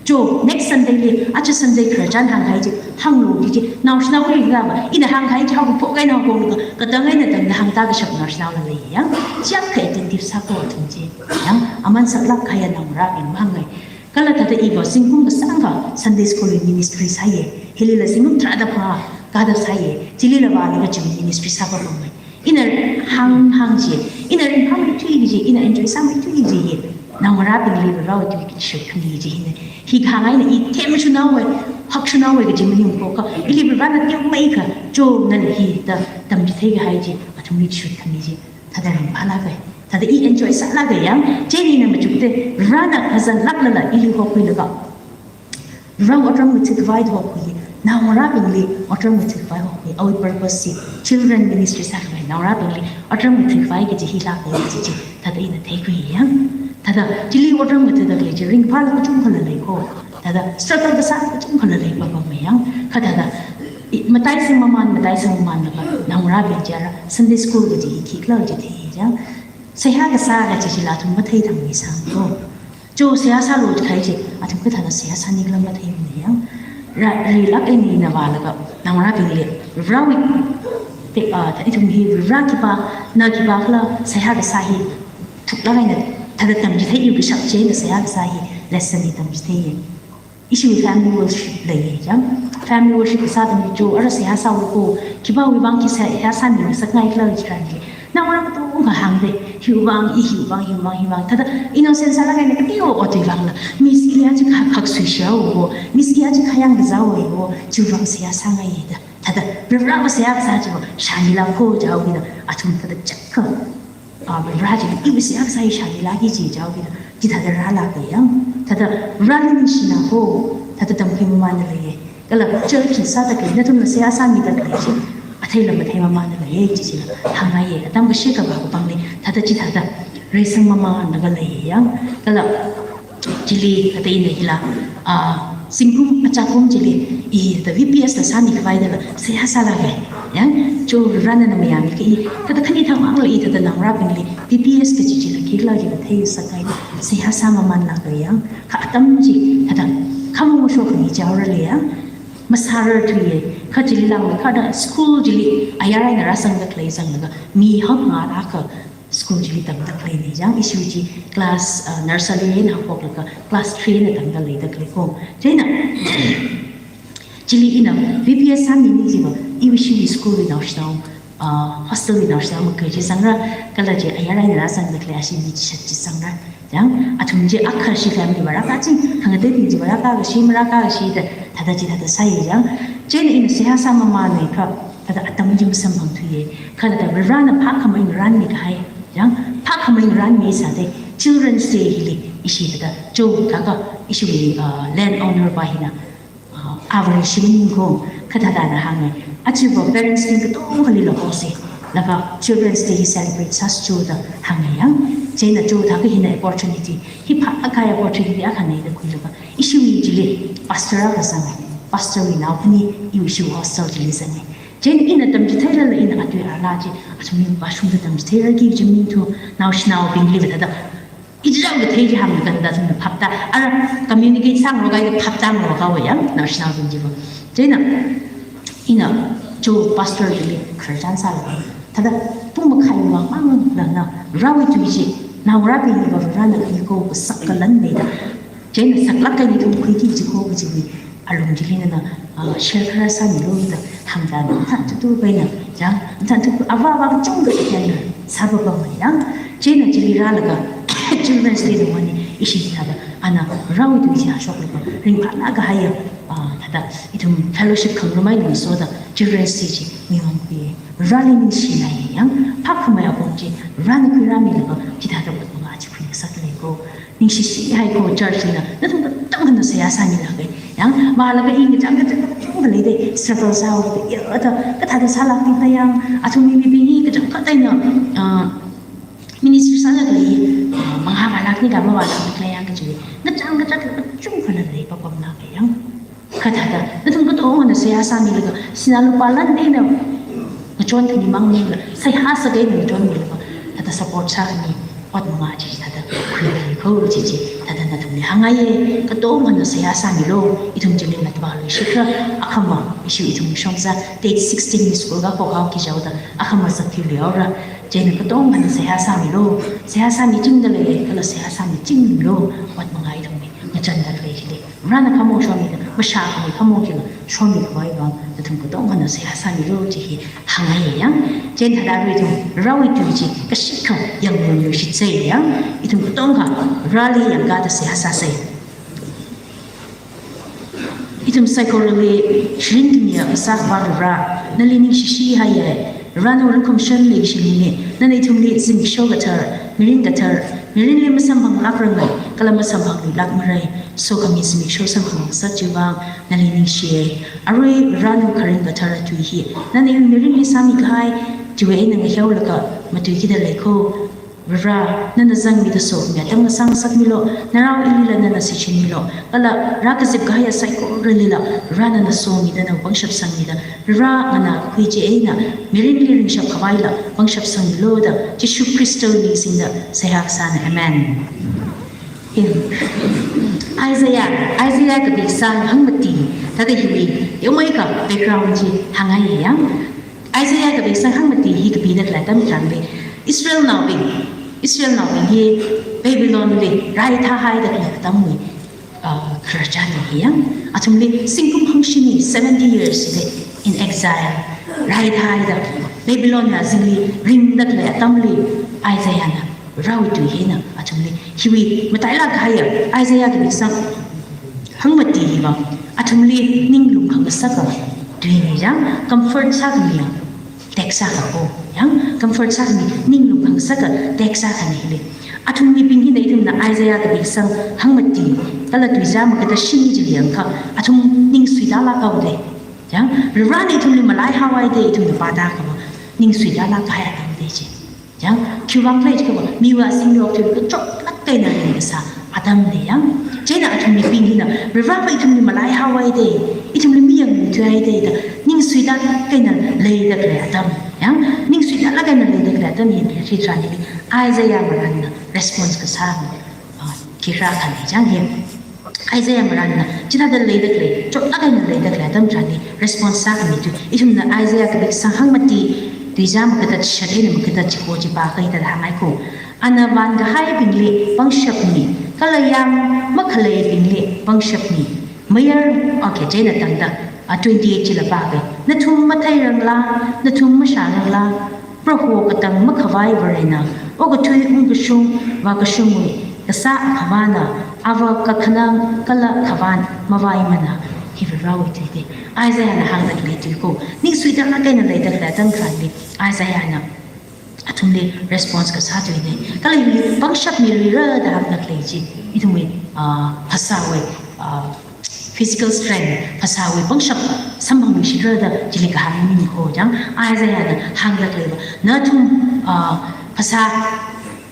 Cho, next Sunday li, aja Sunday khararchan hānghai chi, hānglu ji chi, naoshinaoli kavā, ina hānghai chi haokaphok eina haokaphok, katang eina tangda hāngda kashap naoshinaola lei yang, chiyākha attentive sā ko athum chi, yang, aman saklāk kahai naongarābing mahāngngai. Kala thāda iva zingkum kasāngkha Sunday school wui ministry sāya. Hilila zingkum tharāda phangā kāda sāya. Chilila vālaga chi ministry sāpapamma. Ina hānghāng chi, ina ringphāmeithui kaji, ina enjoy sāmeithui kaji hi, naongarābingli Varewui tui kachishut khami kaji hina. Hi kahāng eina i themshunhaowa, hakshunhaowa kaji maningmana ko kha, ili Varena teomeikha, cho nana hithāda tamchithei kahai chi, athumli chishut khami chi. Thāda ringphālāka, thāda i enjoy sālāka yang, chieina machukda, Varena phazanlāklala ili hokhuilaga, Varewui otram ngathākhavai hokhui, naongarābingli otram ngathākhavai hokhui, awui purpose chi, children ministry sākhavai, naongarābingli otram ngathākhavai kaji hilāka kaji chi, thāda ina theikhui yang. Thāda, chili otram ngathāda khalei chi, ringphāla kachungkhala lei ko. Thāda, struggle kasā kachungkhala leipapamma yang. Kha thāda, i, mataisang maman, mataisang mamanlaga, naongarābing chi ara, Sunday school kaji hi khikhala kaji thei yang. Seihā kasā kaji chila athum matheithangmisang ko. Cho seihā sālu kahai chi, athum kathāda seihā sānikhala matheimana yang. Ra, rilāk eina ina vālaga, naongarābingli, Varewui, te, ah, ithum hi Vare khipā, na khipākhala, seihā kasā hi, thuklāk eina, thāda tamchitheiya kashap chieina seihā kasā hi, lesson hi tamchitheiya. Ishiwui family worship leiya yang. Family worship kasā atam chi cho, ara seihā sālu ko, khipāwui vang khi seihā sāmingasakngaikhala jiranli. Naongarā katongkha hāngda, hiwui vang, i hiwui vang, hiwui vang, hiwui vang. Thāda innocent sālāk eina kateowa otwui vangla. Miss i aja kha, khaksui shao wo, Miss i aja khayang kazao wo, chiwui vang seihā sāngaiya da. Thāda, Varewui seihā kasā chiva, shānila ko jihaokida, athum thāda chakka. Ah, Vare chi, iwui seihā kasā hi shānilāka jihaokida, chithāda rālāka yang. Thāda, Vareli ningshina ko, thāda tamkhui mamanda leiya. Kala, church na sāda khalei, nathumna seihā sāmida khalei chi, atheila mathei mamanda leiya, chi chila, hāngngaiya, atam kashi kavā kapangli, thāda chithāda, reisang mamanlaga leiya yang. Kala, chili, thāda ina hila, ah, zingkum, achakum chili, i thāda V P S la sānikhavaidala, seihā sālāka. Yang, cho Varena mayāmiki, thāda khani thangmangla i thāda naongarābingli, V P S kaji chila khikhala kaji kathei sākahai, seihā sāmamanlāka yang, kha atam chi, thāda, khamong shokni jaora le yang, masārarthuiya, kha chili langla, kha thāda school chili, ayar eina rāsangda khalei zanglaga, mi hangngada kha, school chili tamda khaleina yang, ishi chi class, uh, nursery eina haophoklaga class three eina tamda leida khalei ko. Chieina, Chili ina V P S sāmini chiva, iwui ishiwui school wui naoshinao, ah, hostel wui naoshinao makei chi zangra, kala chi ayar eina rāzangda khalei ashi mi chishat chi zangra. Chang, athum chi akha shi family va rākā ching, khangateibing chi va rākā kashi, marākā kashi da, thāda chi thāda sāya chang. Chieina ina seihā sāmamānakha, thāda atam chi masamphangthuiya. Kha thāda Varivarana phākhamei ngaranmi kahai. Chang, phākhamei ngaranmi sāda, Children's Day hili ishi thāda, chithākha, ishiwui, ah, land owner va hina, ah, avāli shim ko, kathāda na hānga. Achiva parents ting katongkhali lo ko se. Laga Children's Day hi celebrate sāsa cho da hānga yang. Chieina chithākha hina opportunity. Hi phākahai opportunity akhana da khuilaga, ishiwui chili pastor akha zanga. Pastor wui naokhani, iwui ishiwui hostel chili zanga. Chieina ina tamchitheilala ina atui ala chi, athumli vāshungda tamchitheirarki chi maningthu, naoshinaobingli va thāda. Ichichao kathei chi hāngkahai thāda athumna phaptā, ara communicate sāngarok kahai phaptāngarok kahaiya, naoshinaobing chiva. Chieina, ina, cho pastor chili khararchan sālaga, thāda pung makhaiwui vang manglāna, Varewui tui chi, naongarābingli va Varena khuiko kasak kalan leida. Chieina saklāk eina ithum khuiki kaji ko kajiwui alung chili nana, ah, share kharā sāmilu da hāngda na, mathān tutu paina, chang, mathān tutu ava ava kachungkha eina sāpapamma yang. Chieina chili rālaga, Children's Day lungwui ishi thāda, ana Varewui tui chi hāshoklaga, ringphālāk kahaiya, ah, thāda, ithum fellowship khangarumei lungsoda, Children's Day chi miwang khuiya. Vareli ningshilāka yang, phākhamei apong chi, Varena khuirāmilaga, chithāda ot manga chi khuingasak lei ko. Ningshishi haiko church na, nathum katonga na seihā sāmilāka. Yang, vālaga i kachang kachang kachungkha leida, struggle sāhaoda, ya, thāda, kathāda sālākti da yang, athumwui mibing hi kachangkhat eina, ah, ministry sālaga lei, ah, mangā vālākni ka mavālākni khala yang kaji, kachang kachang kachungkha na leipapamlāka yang. Kha thāda, nathum katongana seihā sāmilaga, sinā lupā lan eina ngachon khami mang maningla, seihā sākahai eina ngachonmilaga, thāda support sākhami ot manga chi thāda khuiya ko chi chi, thāda nathumli hāngngaiya, katongana seihā sāmilu, ithum chili matvāluishitra, akhama, ishi ithum shongza, date sixteen wui school kakhok haoki jihaoda, akhama zakthuiluihaora, chieina katongana seihā sāmilu, seihā sāmichingda lei, kala seihā sāmichinglu, ot manga ithumli ngachonda khalei chili. Varena khamong shomida, mashākhamei khamong chila shomikhavai vang, nathum katongana seihā sāmilu chi hi hāngngaiya yang. Chieina thāda arui ithum Varewui tui chi kashikha yangngarum luishitsei yang, ithum katonga Vareli yangkāda seihā sāsei. Ithum saikorali shirin khamiya kasā Akhava Vare, nali ningshishi haiya. Vare nawui lukhamashan leikashiya, nana ithumli zimiksho kathar, mirin kathar, mirinli masamphanglākranglei, kala masamphangluilākmarei, sokhami zimiksho samphangngasak chiwui vang, nali ningshiya. Arui Vare nawui kharing kathara tui hi, nana iwui mirinli sāmikahai, chiwui eina ngahiaolaga matuikida lei ko. Vare, nana zangmida sokhami atam ngasāngasakmilu, narao ilila nana shichinmilu, kala rākazip kahaiya saikoralila, Vare nana somida nawui pangshap sangmida, Vare nganākakhui chieina, mirinli ringshap khavaila, pangshap sangmilu da, Jishu Khristawui ming singda, seihā kasāna, Amen. Him. Isaiah, Isaiah kapi kasang hangmati, thāda hiwui, yongmeikha background chi hāngngaiya yang. Isaiah kapi kasang hangmati hi kapida khalei atam tharanli, Israelnaobing, Israelnaobing hi Babylonli raithāhaida khalei atamwui, ah, khararchanna hi yang. Athumli zingkum hangshini, seventy years li in exile, raithāhaida, Babylonna zingli ringda khalei atamli, Isaiahna Varewui tui hina athumli, hiwui matailāk kahaiya, Isaiah kapi kasang hangmati hiva, athumli ninglum khangasaka tuina yang, comfort sākhamiya text akha ko, yang, comfort sākhami, ninglum khangasaka text akhana hili. Athum mibing hina ithumna Isaiah kapi kasang hangmati, kala tuizā makathā shini chili yangakha, athum ning suitālāk haoda. Yang, Varena ithumli malaihaohaida ithumna pāda kha, ning suitālāk kahai atamna chi. Yang, khiwuivang khala jiakhava, miwui asingli okathuili kachotlāk eina ringkasā atamna yang. Chieina athum mibing hina, Vareva ithumli malaihaohaida, ithumli mayangthuihaida da, ning suitālāk eina leida khalei atam. Yang, ning suitālāk eina leida khalei atam hi, hi tharanli, Isaiah marānna response kasā, ah, khi rākhana chang hi. Isaiah marānna, chithāda leida khalei, chotlāk eina leida khalei atam tharanli, response sākhami tui, ithumna Isaiah kapi kasang hangmati, tuizā makathā chishat eina makathā chiko chi pākahai thāda hāngngai ko. Ana vānkahaibingli pangshap mi, kala yāng makhaleibingli pangshap mi. Mayar, okay, chieina tangda, A twenty-eight chila pāke. Nathum matheiranglā, nathum mashāranglā, Proho katang makhavai Varena, okathui ungkashung, vākashungwui kasā akhavāna, ava kakhanang kala khavān mavaimana. Hi Varewui tuide. Isaiahna hāngda khalei tui ko. Ningsuida ngakena leida khalei atam tharanli Isaiahna athumli response kasā tuine. Kala hili pangshap miluira da hāngda khalei chi, ithumwui, ah, phasāwui, ah, physical strength, phasāwui pangshap samphangluishitra da chili kahāng maning ko chang, Isaiahna hāngda khaleiva. Nathum, ah, phasā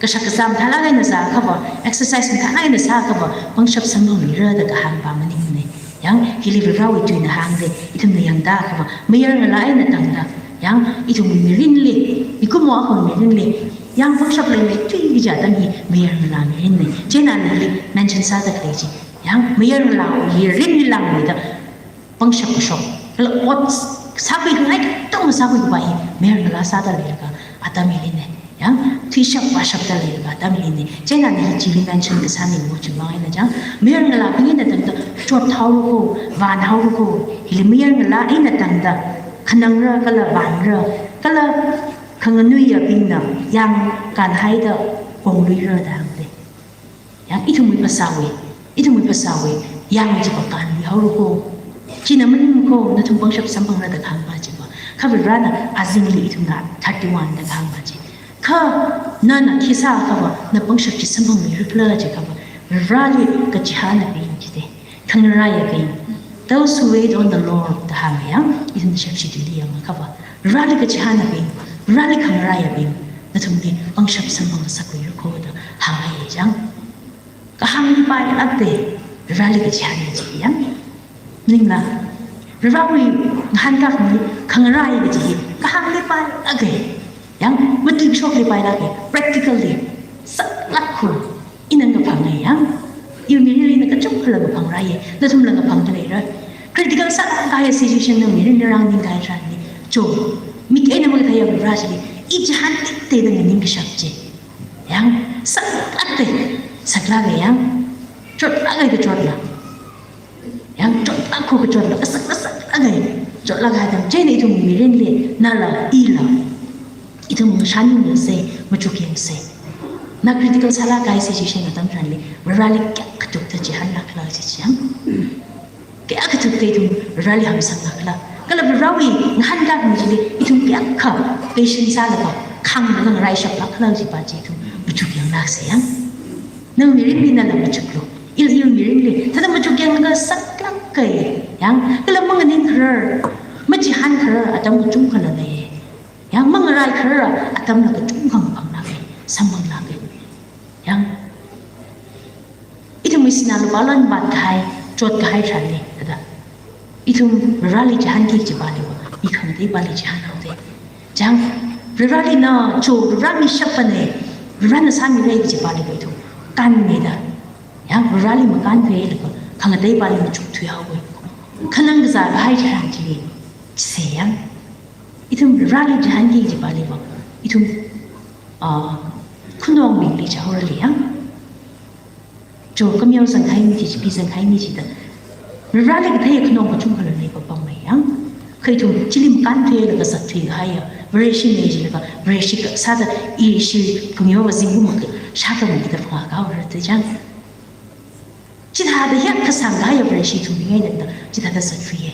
kashak kazā mathālāk eina zāakhava, exercise mathālāk eina sāakhava, pangshap samphangluira da kahāngva maningne. Yang, hili Varewui tuina hāngde, ithumna yangda akhava, mayarngalā eina tangda, yang, ithumwui mirinli, mikumo akhawui mirinli, yang pangshap leimeithui kaji atam hi mayarngalā mirinne. Chieina hili mention sāda khalei chi, yang, mayarngalāwui mirinli langmeida pangshap kashok, kala ot sākhui khangai katonga sākhui khavai hi mayarngalā sāda leilaga atam hiline. Yang, thuishap vāshapda leilaga atam hiline. Chieina hi chili mention kasā ni mo chimang eina chang, mayarngalābing eina tangda chothaora ko, vānhaora ko, hili mayarngalā eina tangda khanangra kala vānra, kala khanganuiyabingna yang kānhaida kongluira da hāngde. Yang, ithumwui phasāwui, ithumwui phasāwui yang chiva kānluihaora ko. China maning ko, nathum pangshap samphangra da kahāngva chiva. Kha Varena azingli ithumna thirty-one da kahāngva chi. Kha nana khi sāakhava, na pangshap chi samphangluira khala jiakhava, Vareli kachihānabing chide. Khangarāyabing. Those who wait on the Lord da hānga yang, ithumna shepshi tuili yangakhava, Vareli kachihānabing, Vareli khangarāyabing, nathumli pangshap samphangngasakluira ko da hānga chang. Kahāngli pailākde, Vareli kachihāna chi yang. Maningla, Varewui ngahānkākhami khangarāi kaji hi kahāngli pailāke. Yang, matuishokli pailāke, practically, saklāk ko, ina ngaphange yang. Iwui mirinli ina kachungkhala ngaphangrāye, nathumla ngaphangda leira. Critical sākahai situation nawui mirinli rānganingkahai tharanli, cho, mik eina makatheiya Vare chili, i chihānlākde da nganingkashap chi. Yang, saklākde, saklāke yang, chotlāke da chotla. Yang, chotlāk ko kachotla, kasak, kasaklāke. Chotlāk atam chieina ithum mirinli, nala, ila, ithum shānyungse, machukyangse. Na critical sālākkahai situation atam tharanli, Vareli kayākha tukda chihānlākhala chi chang. Kayākha tukda ithum Vareli hamsanglākhala. Kala Varewui ngahānkākhami chili ithum kayākha patience sālaga khanglaga ngaraishaplākhala chiva chi ithum machukyanglākse yang. Nawui mirinli nala machuklu. Ili iwui mirinli, thāda machukyanglaga saklāke yang. Kala manganing kharar, machihān kharar atam kachungkhala lei. Yang, mangarai kharar atamla kachungkha ngaphanglāke, samphanglāke. Yang, ithumwui sinā lupā lon vātkahai, chotkahai tharanli, thāda, ithum Vareli chihānki kaji pāliva, mi khangateipāli chihānhaode. Chang, Vareli na, cho, Vare mishappa ne, Varena sāmire kaji pāliva ithum kānmeida. Yang, Vareli makānpheilaga, khangateipāli machukthuihaowe. Khanang kazākahai tharan chili, se yang. Ithum Vareli chihānki kaji pāliva, ithum, ah, khanongbingli chaorali yang. Cho, kameo zangkahai mi chi, chipi zangkahai mi chida, Vareli kathei khanong kachungkhala leipapamma yang. Kha ithum chili makānpheilaga zatthuikahaiya Vareshine jilaga, Vareshi kasāda ishi phungyova zingkum makashā khamida phungā kaora te chang. Chithāda hiyākha sangkahaiya Vareshi ithum mingaida, chithāda zatthuiye.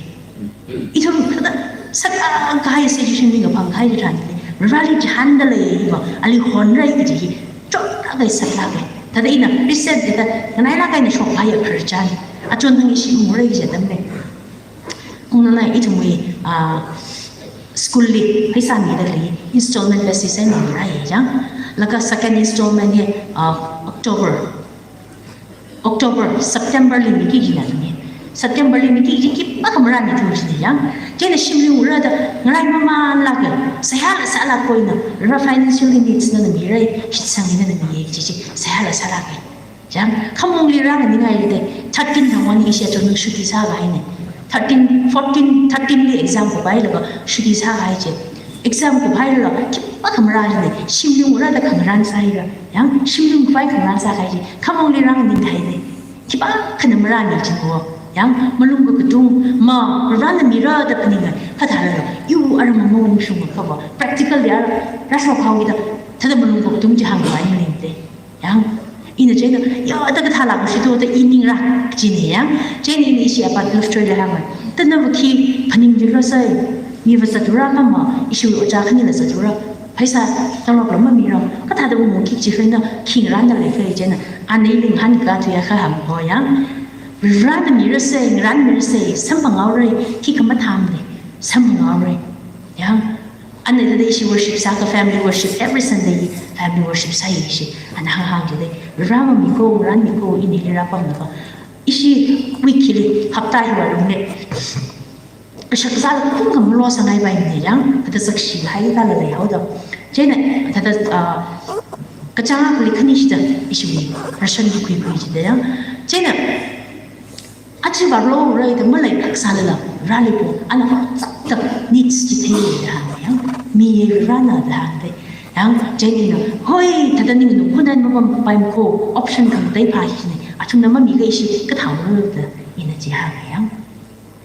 Ithum thāda saklākkahai situation li ngaphangkahai tharanli, Vareli chihānda leiva, ali honrai kaji hi, chotlāke, saklāke. Thāda ina recent thāda, nganailāk eina shokkahaiya khararchan. Achon thang ishi ungrai kaji atamne. Ungna ithumwui, ah, school li pheisā mida lei, installment basis eina mirāye chang. Laga second installment hi, ah, October. October, September li miki kajina ni. September li miki kaji khipākha marāmithu kajina yang. Chieina shimli ungra da ngarai mamānlāke. Seihāla sālākko ina. Ra financial needs nana mirai, shitsang nana miye kaji chi. Seihāla sālāke. Yang, khamongli rānganingai lide, thirteen thang wani ishi achon nung shuti sākahaine. Thirteen, fourteen, thirteen li exam kuphailaga shuti sākahai chi. Exam kuphailaga khipākha marāne, shimli ungra da khangarān sāhaira. Yang, shimli ungkhavai khangarān sākahai chi. Khamongli rānganinghaide. Khipākhana marāmi chingko. Yang, malung kakatung, Ah, Varena mira da phaninga, kha thālala, iwui aram mawungshunga kha va, practical li ara, rāshok haowa da, thāda malung kok tum chi hāngvai maningde. Yang, ina chieina, ya, da kathāla kashi to, da i ningra, kajine yang, chieina ina ishi apa love story la hānga. Da nava khi phaningluisai, mi va zatura kama, ishi ojā khanila zatura, pheisā, tanglokla mamira, kathāda wungki chi kha na, khi ngarānda leikha chieina, ana ili ngahānkathuiya kha hāngho yang. Varena mirasai, ngarān mirasai, samphanghaora, khikha mathāmane, samphanghaora. Yang, ana thāda ishi worship sākha family worship, every Sunday family worship sāi ishi, ana hānghāng jide, Vare miko, ngarān miko, ina ili rāpamlaga. Ishi week hili, hapta hiwui alungli kashak kazā kum khamalo sāngaipaimane yang, kathā sakshi haida lei haoda. Chieina, thāda, ah, kachāng akhali khani shida, ishi ration khuikhui jida yang. Chieina, aja vālo rai da maleilāk sālala, Vareli po, ana hot sāda needs chi theiya da hānga yang, miya Varena da hāngde. Yang, chieina, hoi, thāda ning nung kunan mapampai ko, option khangatei pha hine, athumna mamikha ishi kathāhaora da, ina chi hānga yang.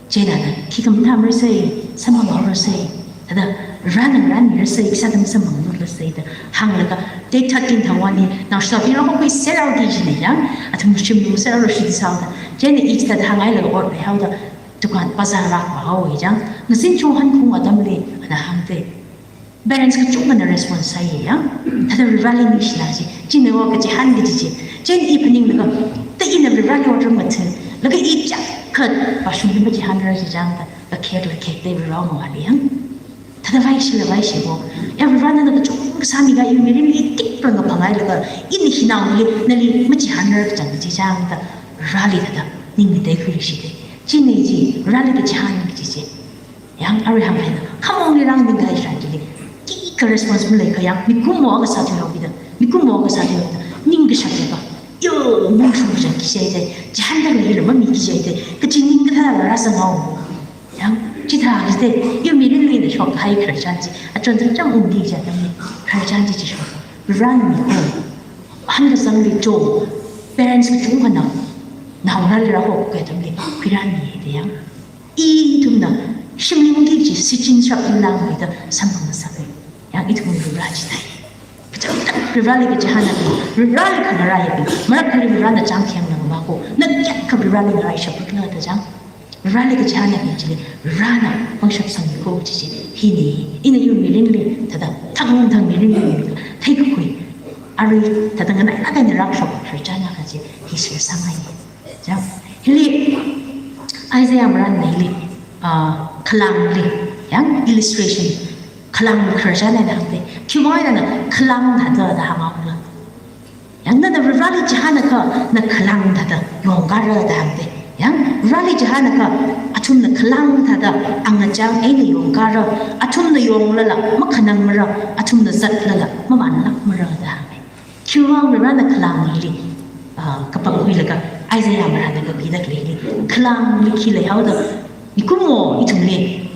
Chieina da, khikha mathāmarasai, samphanghaorasai, thāda, Varena ngarān mirasai, sāda masamphangluilasai da, hānglaga, date thirteen thangwui eina, naoshinao bing rākakhui serhaoki jine yang, athum shimlung serhao shi sāhaoda. Chieina i chithāda hānghailaga ot leihaoda, dukan bazaar rākavā haowa yang, ngazin chunghan khaung atamli, ana hāngde. Parents kachungkhana response sāi yang, thāda Vareli ningshilāk chi, china va kachihān kaji chi, chieina i phaninglaga, da ina Vareli otram mathālaga i chakhat, vāshungli machihānra chi chang da, lakhek lakhek da Varewui ngavāli yang. Thāda vaishi la vaishi bo. Ya Varena na kachungkha sāmikha iwui mirinli tik rang kaphanghailaga, ina hinaoli, nali machihānra kachang chi chang da, Vareli thāda, ning ngateikhuiluishide. Chine chi, Vareli kachihān kaji chi. Yang arui hānghaina, khamong ni rang ning kahai shān chili, khikha response maleikha yang, mikumo kasā thuihaoki da, mikumo kasā thuihaoki da, ning kashak leiva. Yo, mungshung kachang kishai de, chihānda leila mamiki jai de, kachi ning kathāla rāsānghaowa. Yang, chithā kajide, iwui mirinli ina shokhai khararchan chi, achon chang chang ungki jida mane, khararchan chi chi shok. Varena miko, hāngkasangli cho, parents kachungkhana, naongarāli rāhokkahai atamli, khuirāmiya de yang. Ithumna, shimli ungki chi, shichin shap inlang mida, samphang ngasaka. Yang ithum Vare chithāi. Kachangkhat Vareli kachihānabing, Vareli khangarāyabing, marakhali Varena chang kheng nang mako, na kayākha Vareli ngaraishapra da chang. Vareli kachihānabing chili, Varena pangshap sangmiko chi chi, hine, ina iwui mirinli, thāda, thangthang mirinli, theikakhui, arui, thāda nganailāk eina rākashok khararchan akha chi, hi share sāngai. Chang, hili Isaiah marān hili, ah, khalangli, yang illustration, khalang khararchan eina hāngde, khiwui vang eina khalang thāda da hānghaola. Yang nana Vareli chihānakha, na khalang thāda yongkara da hāngde. Yang Vareli chihānakha, athumna khalang thāda angachang eina yongkara, athumna yonglala, makhanangmara, athumna zatlala, mamanlākmara da hānge. Khiwui vang Varena khalang hili, ah, kapangkhuilaga, Isaiah marānna kapida khalei hili, khalangli khi leihaoda, mikumo ithumli,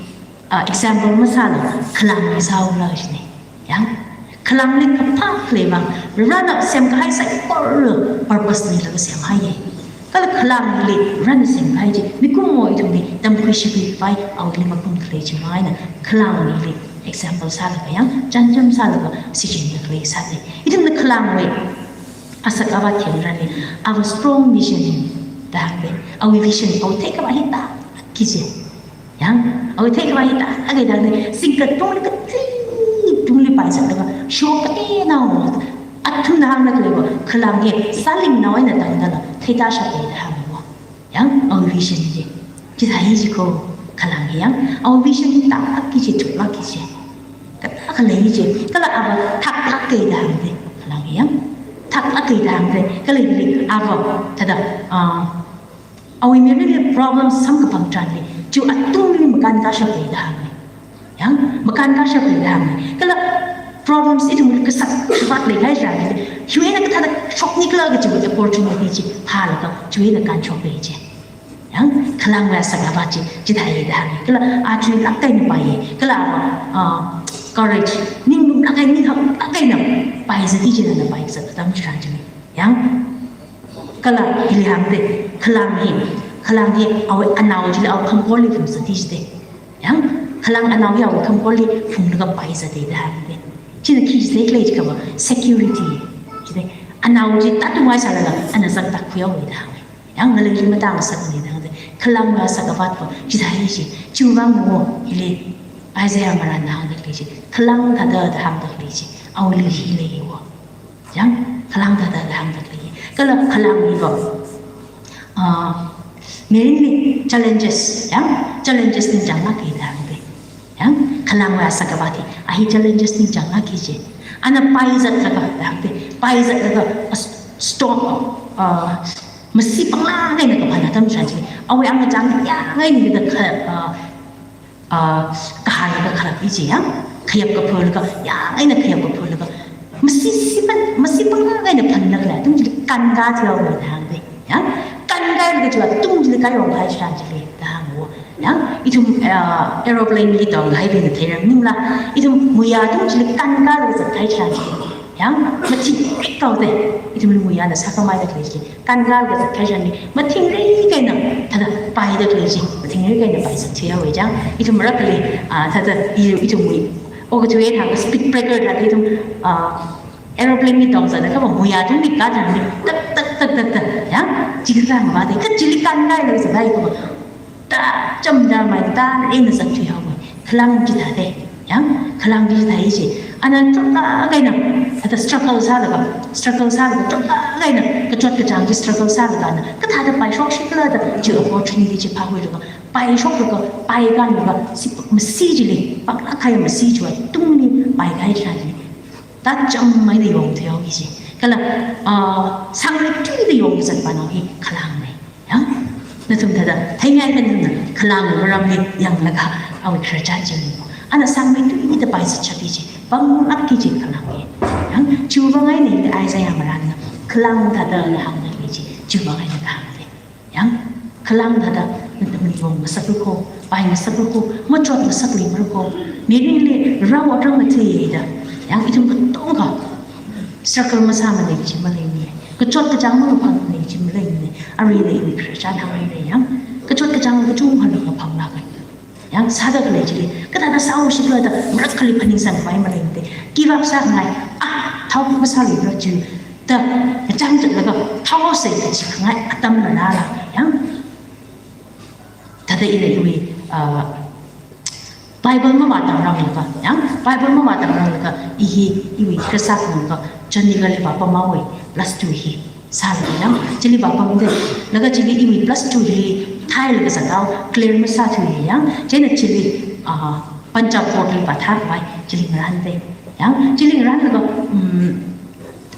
ah, example masāla, khalangli sāhaola jine. Yang, khalangli kaphā khalei vang, Varena semkahai saikora purpose milaga semhaiye. Kala khalang hili Varena semkahai chi, mikumo ithumli tamkhui shikhui khavai awuili makum khalei chiwui vang eina, khalang hili example sālaga yang, chānjam sālaga shichinda khalei sāde. Ithumna khalangwui asak ava theingarānli, ava strong vision da hāngde. Awui vision, awui theikhavā hi tāki je. Yang, awui theikhavā hi tāki da hāngde. Singkat tungli kathi tungli paizatlaga, shok kateonao, athumna hāngda khaleiva, khalang hi sālingnao eina tangdala, theitashappai da hāngva. Yang, awui vision hi. Chithāi chi ko, khalang hi yang, awui vision hi tāki je, thuklāki je. Kathā khalei je, kala ava thaklāke da hāngde, khalang hi yang. Thaklāke da hāngde, kala hili ava, thāda, ah, awui mirinli problem samkaphang tharanli, chiwui atungli makānkāshappai da hānge. Yang, makānkāshappai da hānge. Kala problems ithumli kasak kavāt leihai tharanli, hiwui eina kathāda shoknikhala kachiwui opportunity chi phālaga, chiwui eina kānshokpai je. Yang, khalangwui asak ava chi, chithāi da hānge. Kala a chuilāk eina paiye. Kala ava, ah, courage, ninglāk eina, ninghaklāk eina paizatki je, nana paizat atam tharan chine. Yang, kala hili hāngde, khalang hi, Khalang hi awui anao chili awui khamkorli phungzat chi de. Yang, khalang anao hi awui khamkorli phunglaga paizat de da hāng de. China khi zat lei jiakha va security chi de. Anao chi tātungwai sālala ana zaktak khuihaowa da hāng. Yang, ngalei chi matāngasakmana da hāng de. Khalangwui asak avat va chithāi chi. Chiwuivang no hili Isaiah marān hāngda khalei chi. Khalang thāda da hāngda khalei chi. Awuili hi leiwo. Yang, khalang thāda da hāngda khalei. Kala khalang hi va, ah, mirinli challenges, yang, challenges ningchānglāka da hāng de. Yang, khalangwui asak avat hi, a hi challenges ningchānglāka chi. Ana paizatlaga da hāng de, paizatlaga, ah, s-, storm, ah, masi panglāk eina kaphan atam tharan chi. Awui angachang yāng eina da kha, ah, ah, kahailaga kharap chi yang, khayap kaphalaga, yāng eina khayap kaphalaga, masi sipan, masi panglāk eina phanlaga, atung chili kānkā thuihaowa da hāng de, yang, kānkālaga chiva atung chili kayong kahai tharan chili da hāngwo, yang, ithum, ah, aeroplane li tonghaibingna theirangningla, ithum muiya atung chili kānkālaga zathai tharan chili, yang, mathingrik haowa de, ithumli muiyana sākhamei da khalei chi. Kānkālaga zathai tharanli, mathingrik eina, thāda paida khalei chi, mathingrik eina paizat thuihaowa chang. Ithum marakhali, ah, thāda i, ithumwui, okathui thāda speed breaker thāda ithum, ah, aeroplane li tongzatda kha va muiya tungli kā tharanli, tak, tak, tak, tak, tak, yang, chili rāngva de, kha chili kānkālaga zathai kha va, tā chamda mai tā eina zat thuihaowa. Khalang chithāda, yang, khalang chithāi chi. Ana chotlāk eina, thāda struggle sālaga, struggle sālaga, chotlāk eina, kachot kachāng chi struggle sālaga ana, kathāda paishok shikhala da, chi opportunity chi phākhuilaga, paishoklaga, paikānlaga, si, masi chili, panglāk kahai masi chiwui tungli, paikahai tharanli. Tā cham eina yong thuihaowa chi. Kala, ah, sangmeithuida yongkazat panao hi khalangna. Yang, nathum thāda, theingai khanina, khalangwui maramli yanglaga, awui khararchan chi ni. Ana sangmeithuida paizat shap chi, panglāk chi khalangna. Yang, chiwuivang eina Isaiah marānna, khalang thāda da hāngda khalei chi, chiwuivang eina kahāngna. Yang, khalang thāda, nathumli yongngasaklu ko, paingasaklu ko, machotngasakluimara ko, mirinli rao atrang mathuiya da. Yang, ithum katongkha, struggle masāmana chi maleimana. Kachot kachāng makaphangmana chi maleimana. Aruila iwui khararchan hāngra yang. Kachot kachāng kachungkha kaphanglāka. Yang sāda khalei chili, kathāda sāo shikhala da, marakhali phaningsangkhavai maleimana. Give up sāngai, ah, thao masāluira chi. Da, kachang chatlaga, thaosa kachikhangai atam rāra yang. Thāda ina iwui, ah, Bible mavātamranglakha, yang, Bible mavātamranglakha, i hi, iwui kasa khangaga, Chandigarhli vāpamhaowa, plus two hi, sālaga yang, chili vāpamda, laga chili iwui plus two hi, thailaga zathao, clear masāthuiya yang, chieina chili, ah, Punjab boardli vāthākhavai, chili ngarānda, yang, chili ngarānlaga, um,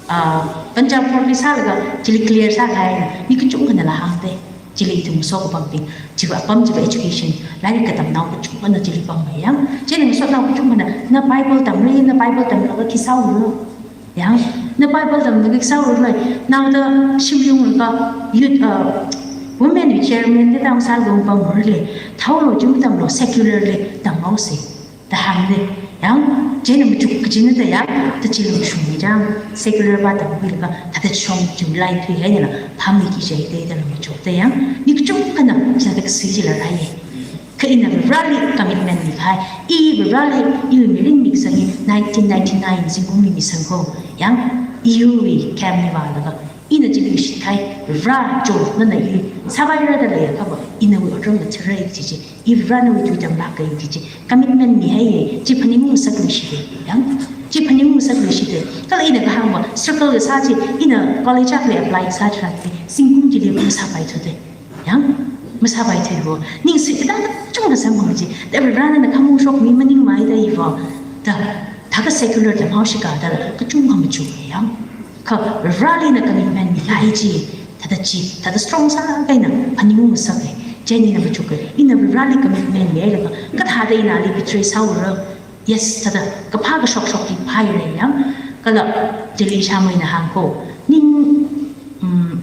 ah, Punjab boardli sālaga, chili clear sākahaina, mi kachungkhana la hāngda. Chili ithum ngaso kapambing, chiwui apam chiwui education, lairik katamnao kachungkhana chili pamma yang. Chili ngasotnao kachungkhana, na Bible tamra, na Bible tamlaga khi sāura. Yang, na Bible tamlaga khi sāura lei. Naoda shimlunglaga youth, ah, women wui chairman da tang sālaga pamra lei. Thaolo, chi matamlo, secular li tamhaosa. Da hāngda, yang, chieina machuk kachina da yang, da chili mashungmi chang, secular vātamkhuilaga, thāda shong chumlai thuihainala, phamiki jai da da machukda yang, mi kachungkhana, chithāda kasui chila rāya. Kha ina Vareli commitment mikahai, i Vareli, iwui mirin mikasang hi, nineteen ninety-nine zingkumli misang ko, yang, iwui camp li vālaga, ina chili shitkahai, Vare cho, nana i, sāvaira da leiakha va, inawui otram ngathara chi chi, i Vare nawui tui tamlāka chi chi, commitment mihaiya, chi phaningngasakluishita, yang, chi phaningngasakluishita, kala ina kahāngva, struggle kasā chi, ina college akhali apply kasā tharan chi, zingkum chili masāpaithuda, yang, masāpaithuiwo, ningsui kathā kachungkha samphang chi, da Varena khamong shokmi maningmei da iva, da, thākha secular tamhao shikha da, kachungkha machuk yang, kha Vareli ina commitment mikahai chi, thāda chi, thāda strong sākahaina, phaningngasaka, chieina ina machuka, ina Vareli commitment mihailaga, kathāda ina ali betray sāura, yes, thāda, kaphā kashok shok hi phāhaira yang, kala, chili ishāmeina hāng ko, ning, um,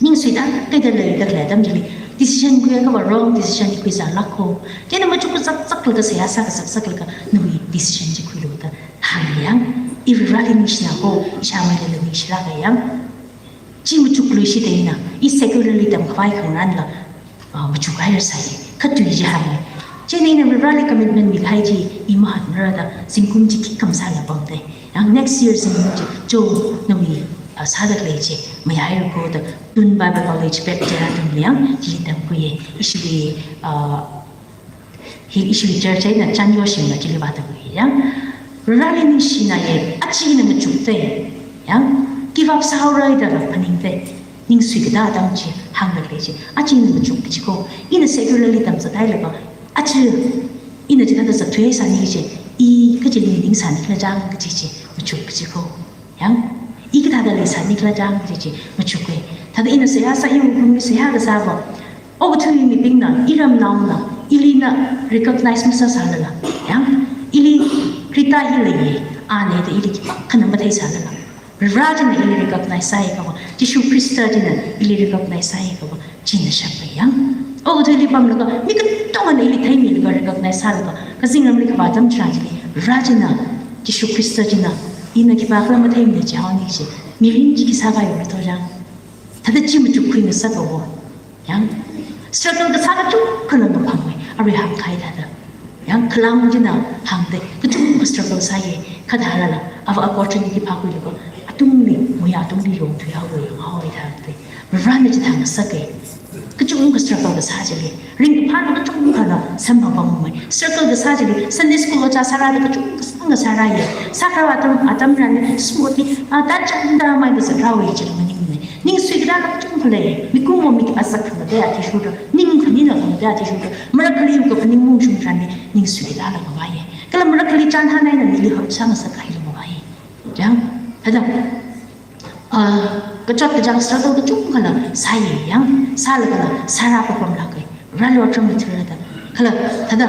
ningsuida, kaida leida khalei atam chili, decision khuiakha va wrong decision hi khuisālāk ko, chieina machuk kazak zaklaga seihā sā kazak zaklaga, nawui decision chi khuilu da, hānga yang, i Vareli ningshina ko, ishāmeilala ningshilāka yang, chi machukluishita ina, i secular li tamkhavai khangarānla, ah, machukhaira sai, kha tui chi hānga. Chieina ina Varivarali commitment mikahai chi, i mahatmara da, zingkum chi khikha masāla pamda. Yang next year zingkum chi, cho nawui, ah, sāda khalei chi, mayāhaira ko da, tun Bible College pet jara tun liang, chi tamkhuiya, ishiwui, ah, hi ishiwui church eina Chanyo shimla chili vāda khuiya. Yang, Varivarali ningshinaye, aja ina machukda. Yang, give up sāhaora da phaningda. Ningsui katā tang chi, hāngda khalei chi, aja ina machuk kaji ko, ina secularly tamzat hailaga, aja ina chithāda zatthuisāni kaji, i kachili ningsāni khala chang kaji chi, machuk kaji ko. Yang, i kathāda leisāni khala chang kaji chi, machukka. Thāda ina seihā sā, iwui wuklungli seihā kasā va, okathui mibingna, iramnaona, ili na recognize masāsālala. Yang, ili Khrista hi leiya, ana da ili khikha matheisālala. Vare china ili recognize sāya kava, Jishu Khrista china ili recognize sāya kava, china shappai yang. Okathuili pamlaga, mi katongana ili theimilaga recognize sālaga, kazingramli kavā atam chitharan chili, Vare china, Jishu Khrista china, ina khipākhala matheimana jihaoni chi, mirin chi khi sākahai ora to yang. Thāda chi machukkhui ngasaka wo. Yang, struggle kasā kachungkhala maphangmei, arui hāngkahai thāda. Yang, khalang china hāngda, kachungkha struggle sāya, kha thālala, ava opportunity phākhuilaga, atungli, muiya atungli longthuihaowa, ngahowa thāda. Varena chithāda ngasaka. Kachungkha struggle kasā chili, ringkaphā kachungkhala samphang pammeimei. Struggle kasā chili, Sunday school ojā sārāda kachungkha sāngasārāya. Sākharā atam, atam tharanli, smoothly, ah, tachangda maida zatrāhaowa chili maningmana. Ningsui katāla kachungkha lei, mikumo mi asak khangatei athishurda, ning khanina khangatei athishurda, marakhali kaphaning maungshung tharanli, ningsui katāla ngavaiya. Kala marakhali chānhān eina mili hurt sāngasak kahaila ngavaiya. Yang, thāda, ah, kachot kachāng struggle kachungkhala sāya yang, sālagala, sārā papamlāka. Vareli otram ngathāra da. Kala, thāda,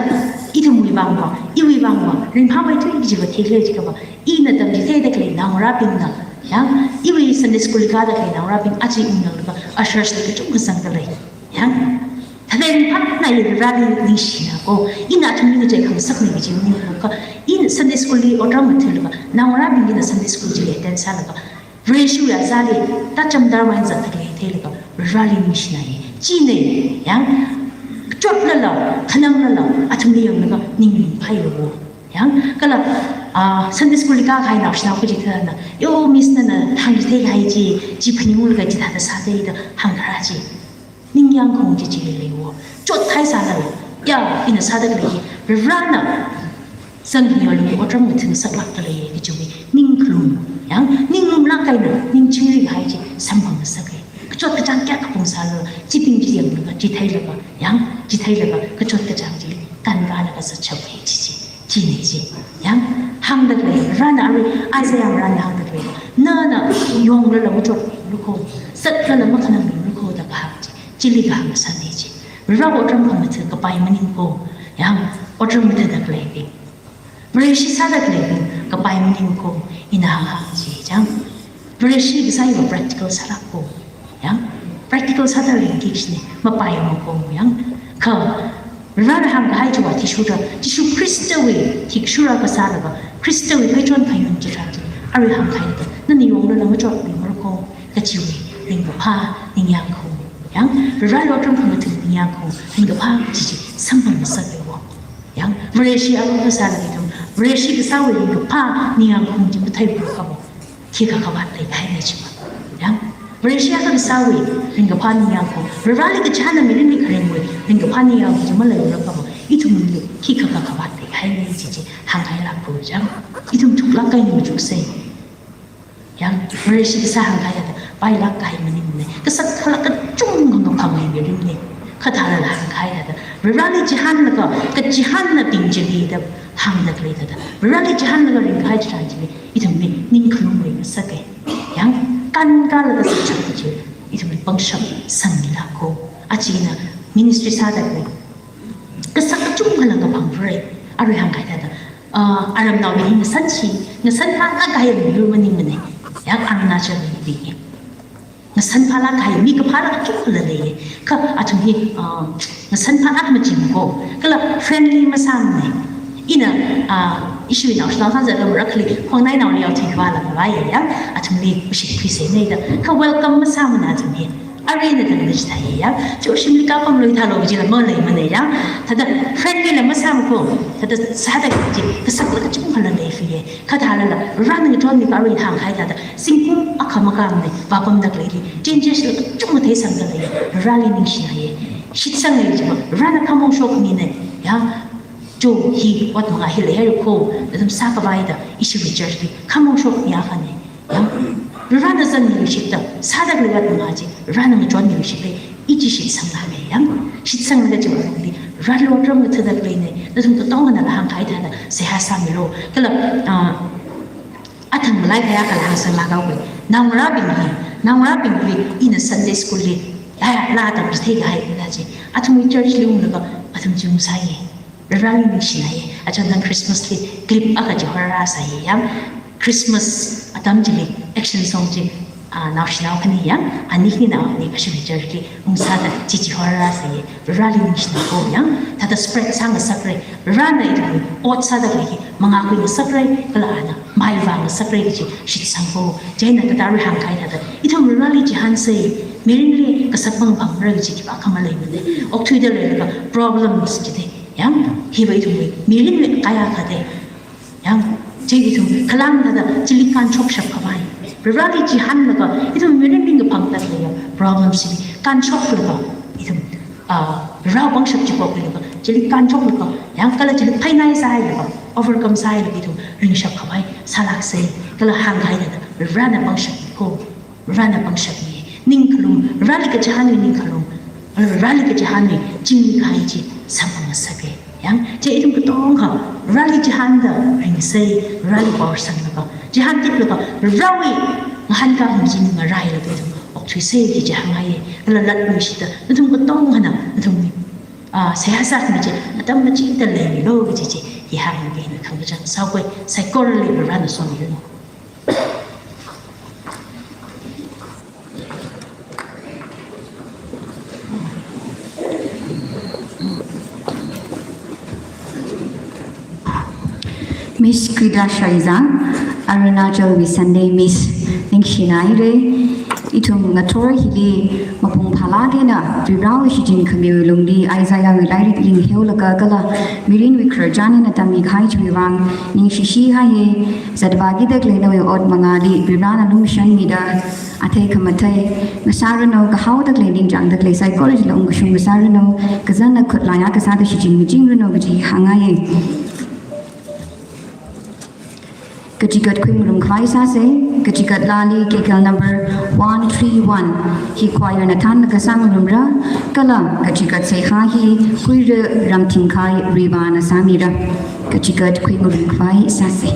ithumwui vangva, iwui vangva, ringphāmeithui kajiva theikhala jiakhava, ina tamchitheida khalei naongarābingna, yang, iwui Sunday school li kāda khalei naongarābing, aja unglālaga, ushers li kachungkha zangda lei. Yang, thāda ringphāna ili Vareli ningshina ko, ina athumli ngachei khangasakna kaji maningko kha, ina Sunday school li otram ngathālaga, naongarābingna Sunday school chili attend sālaga, Vareshiwui azāli, tacham dharma eina zatda khalei theilaga, Vareli ningshinaye. China, yang, chotlala, khananglala, athumli yanglaga, ning ringphāya wo. Yang, kala, ah, Sunday school li kākahai naoshinao kachikathāna, yo, miss nana, hāngchitheikahai chi, chi phaningunglaga chithāda sāda da, hāngkharā chi. Ningyāng khaung chi chili lei wo. Chothaisālala, ya, ina sāda khalei hi, Varena zangkhangarum otram ngathāngasaklākda lei kajiwui ningkhalum, yang, ninglumlāk eina, ning chingri kahai chi, samphang ngasaka. Kachot kachāng kayākha pungsālala, chibing chi yanglaga, chitheilaga, yang, chitheilaga, kachot kachāng chili, kānkālaga zatshappai chi chi. China chi, yang, hāngda khalei, Varena arui, Isaiah Varena hāngda khalei, nana yonglala machotmira ko, zatlala makhanangmira ko da kahāng chi, chili kahāng sāna chi. Varewui otram khamathā kapai maningko, yang, otram ngathāda khaleibing. Vareshi sāda khaleibing, kapai maningko, ina hānghāng chi, yang. Vareshi kasā hiva practical sālāka. Yang, practical sāda ringki kashina, mapai mako yang. Kha, Varena hāngkahai chiva athishurda, Jishu Khristawui athishurda kasālaga, Khristawui pheichon phayun chitharan chi, arui hāngkahai thāda, nana yonglala machotmira ko, kajiwui, ringkaphā, ningyāng khaung. Yang, Vareli otram khamathā ningyāng khaung, ringkaphā, chi chi, samphang ngasaka wo. Yang, Vareshi akha kasālaga ithum, Vareshi kasāwui ringkaphā, ningyāng khaung chi matheira kha wo. Khikha khavāt leikahaina chi ma. Yang, Vareshi akha kasāwui, ringkaphā ningyāng khaung, Vareli kachihānna mirinli kharingwui, ringkaphā ningyāng khaung chi maleira kha wo, ithumli khikha khavāt leikahaina chi chi, hānghailāka yang, ithum thuklāk eina machuksei. Yang, Vareshi kasā hāngkahai thāda, pailāk kahai maningmana, kasak khalāk kachungkha ngaphangmei mirinli. Kha thālala hāngkahai thāda, Vareli chihānlaga, kachihānnabing chili da hāngda khalei thāda. Vareli chihānlaga ringkahai chitharan chili, ithumli ningkhalum ringngasaka. Yang, kānkālaga zatshap kaji, ithumli pangshap sangmilāka. Aja ina ministry sāda khalei, kasak kachungkhala ngaphangrai, arui hāngkahai thāda, ah, aramnaobing hi ngasan chi, ngasanphālāk kahai miyur maningmana, yang Arunachalbing hi. Ngasanphālāk kahai, mi kaphālāk kachungkhala lei. Kha athum hi, ah, ngasanphālāk machimako, kala friendly masāmana. Ina, ah, ishiwui naoshinao sāzatda marakhali, khongnainaoli yaothui khavāla khavai yang, athumli mashitkhuiseina da. Kha welcome masāmana athum hi. Arui eina tangda chithāya, ya. Chi shimli kapam luithālu jila maleimana ya. Thāda friendly la masāmako, thāda sāda chi, kasak la kachungkhala leifiya. Khathalala, Varena ngachonmipa arui hāngkahai thāda, zingkum akha makamana, vāpamda khaleili, changes la kachungkha theisangda leiya, Vareli ningshinaye. Shitsanga chiva, Varena khamong shokmina, ya. Cho hi ot manga hi leihairakho, nathum sākhavai da, ishi Richard hi, khamong shokmi akhana. Yang, Varena zangmi shita, sāda khalei ot manga chi, Varena ngachonmi shita, ichi shitsanglaga yang, shitsanglaga chiwui alungli, Vareli otram ngathada khaleina, nathum katongana hāngkahai thāda, seihā sāmilu, kala, ah, athang malai kaya kala hāngsanglaga wui, naongarābing hi, naongarābing hi, ina Sunday school li, la, la tamchitheikahai, la chi, athumwui church li unglaga, athum chi ungsāya. Vareli ningshinaye, achān thang Christmas li clip akha chi horrāsāye yang, Christmas atam chili action song chi, ah, naoshinao khani yang, ani khani nao ani kashim church li ungsāda chi chi horrāsāye, Vareli ningshinako yang, thāda spread sāngasakra, Varena ithum ot sāda khalei hi, mangakhui ngasakra, kala ana, maivā ngasakra kachi shitsangko, chieina thāda arui hāngkahai thāda, ithum Vareli chihānsa, mirinli kasak pangpamra kachi khipākha maleimana, okthuida leilaga problems chithei. Yang, hiva ithumwui mirinwui kaya akhada. Yang, chi ithum khalang thāda chili kānshokshap khavai. Vareli chihānlaga, ithum mirinli kapangda leiya problems chili kānshoklaga, ithum, ah, Varewui pangshap chi pokhuilaga, chili kānshoklaga, yang kala chili phainai sāhailaga, overcome sāhailaga ithum ringshap khavai sālāksa, kala hāngkahai thāda, Varena pangshapmiko. Varena pangshapmi, ningkhalum, Vareli kachihānwui ningkhalum, Vareli kachihānwui chingri kahai chi samphang ngasaka. Yang, chi ithum katongkha, Vareli chihānda ringsa, Vareli power sanglaga, chihān kitlaga, Varewui ngahānkahai chi ngarailaga ithum okthuisa kachi hāngngai, kala latluishita, nathum katongkhana, nathum, ah, seihā sākhami chi, atam machida leimilu kachi chi, hi hāngngaiya, khangachang sākhavai, saikorali Varena somiranu. Miss Krida Shaiza, Arunachalwui Sunday Miss, ningshinaira. Ithum ngathor hili mapung phālāk eina, Varewui shichin khamiwui lungli, Isaiahwui lairik lingheolaga kala, mirinwui khararchan eina tammikahai chiwui vang, ningshihaiya, zatva kida khalei nawui ot mangāli, Varena lumashanmida, athei khamathei ngasāranu, kahaoda khalei ningchāngda khalei saikora chila ungkashung ngasāranu, kazanna khut laya kasāda shichin ngachingranu kachi hāngngaiya. Kachigat khuingarum khavai sāsa, kachigat laali K K L number one three one, hi choir na thanlaga sāngarumra, kala kachigat seihā hi Khuira Ramthingkhai Ribana sāmira, kachigat khuingarum khavai sāsa.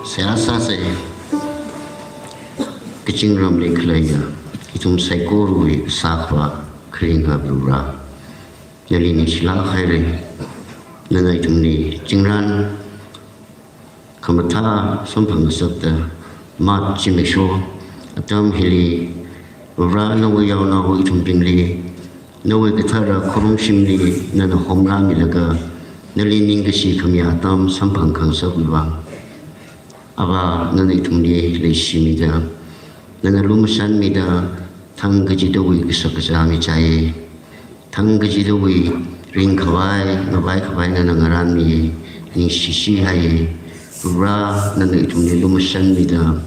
Seihā sāsa. Kazingramli khaleiya ithum saikorawui Kasā Akhava kharinga Proho, nali ningshilāk haira. Nana ithumli chingran khamathā samphang ngasakta, March zimiksho atam hili, Proho, nawui yaonao ithumbingli nawui kathara khorumshimli nana homrāmilaga, nali ningkashi khamiya atam samphang khangasakwui vang, Avā, nana ithumli leishimida, nana lumashanmida, thang kachidawui kashak kazā michai, thang kachidawui ringkhavai, ngavai khavai nana ngarānmi, ningshishi hai. Proho, nana ithumli lumashanmida,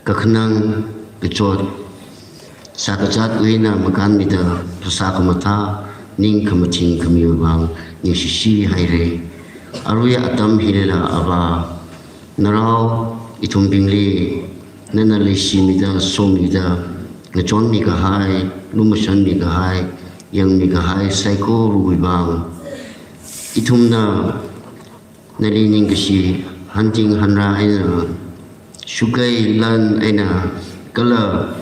kakhanang, kachot, sākazatwui eina makanmida, phasā khamathā, ning khamathing khamiwui vang ningshishi haira. Aruiya atam hilila Avā, narao ithumbingli nana leishimida, somida, ngachonmi kahai, lumashanmi kahai, yangmi kahai saikorawui vang, ithumna nali ningkashi hanting hanrā eina, shukei lan eina, kala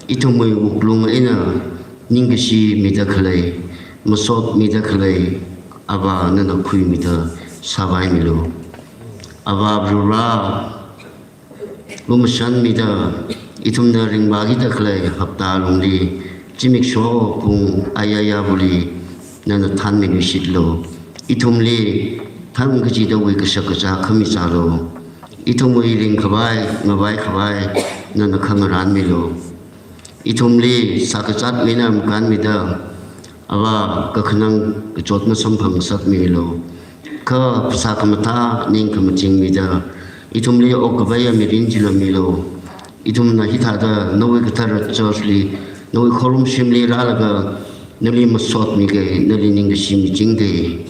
ithumwui wuklung eina ningkashi mida khalei, masotmida khalei, Avā, nana khuimida sāvaimilu. Avā Proho, lumashanmida, ithumna ringvākida khalei hapta lungli, zimiksho pung ayayāvali nana thanmiluishitlu. Ithumli thang kachidawui kashak kazā khami sālu. Ithumwui ringkhavai, ngavai khavai nana khangarānmilu. Ithumli sākazatwui eina makanmida, Avā, kakhanang kachot masamphang ngasakmilu. Kha phasā khamathā, ning khamathing mida, ithumli okkhavaiya mirin chila milu. Ithumna hithāda nawui kathara church li, nawui khorumshimli rālaga, nali masotmikei, nali ningkashi michingkei.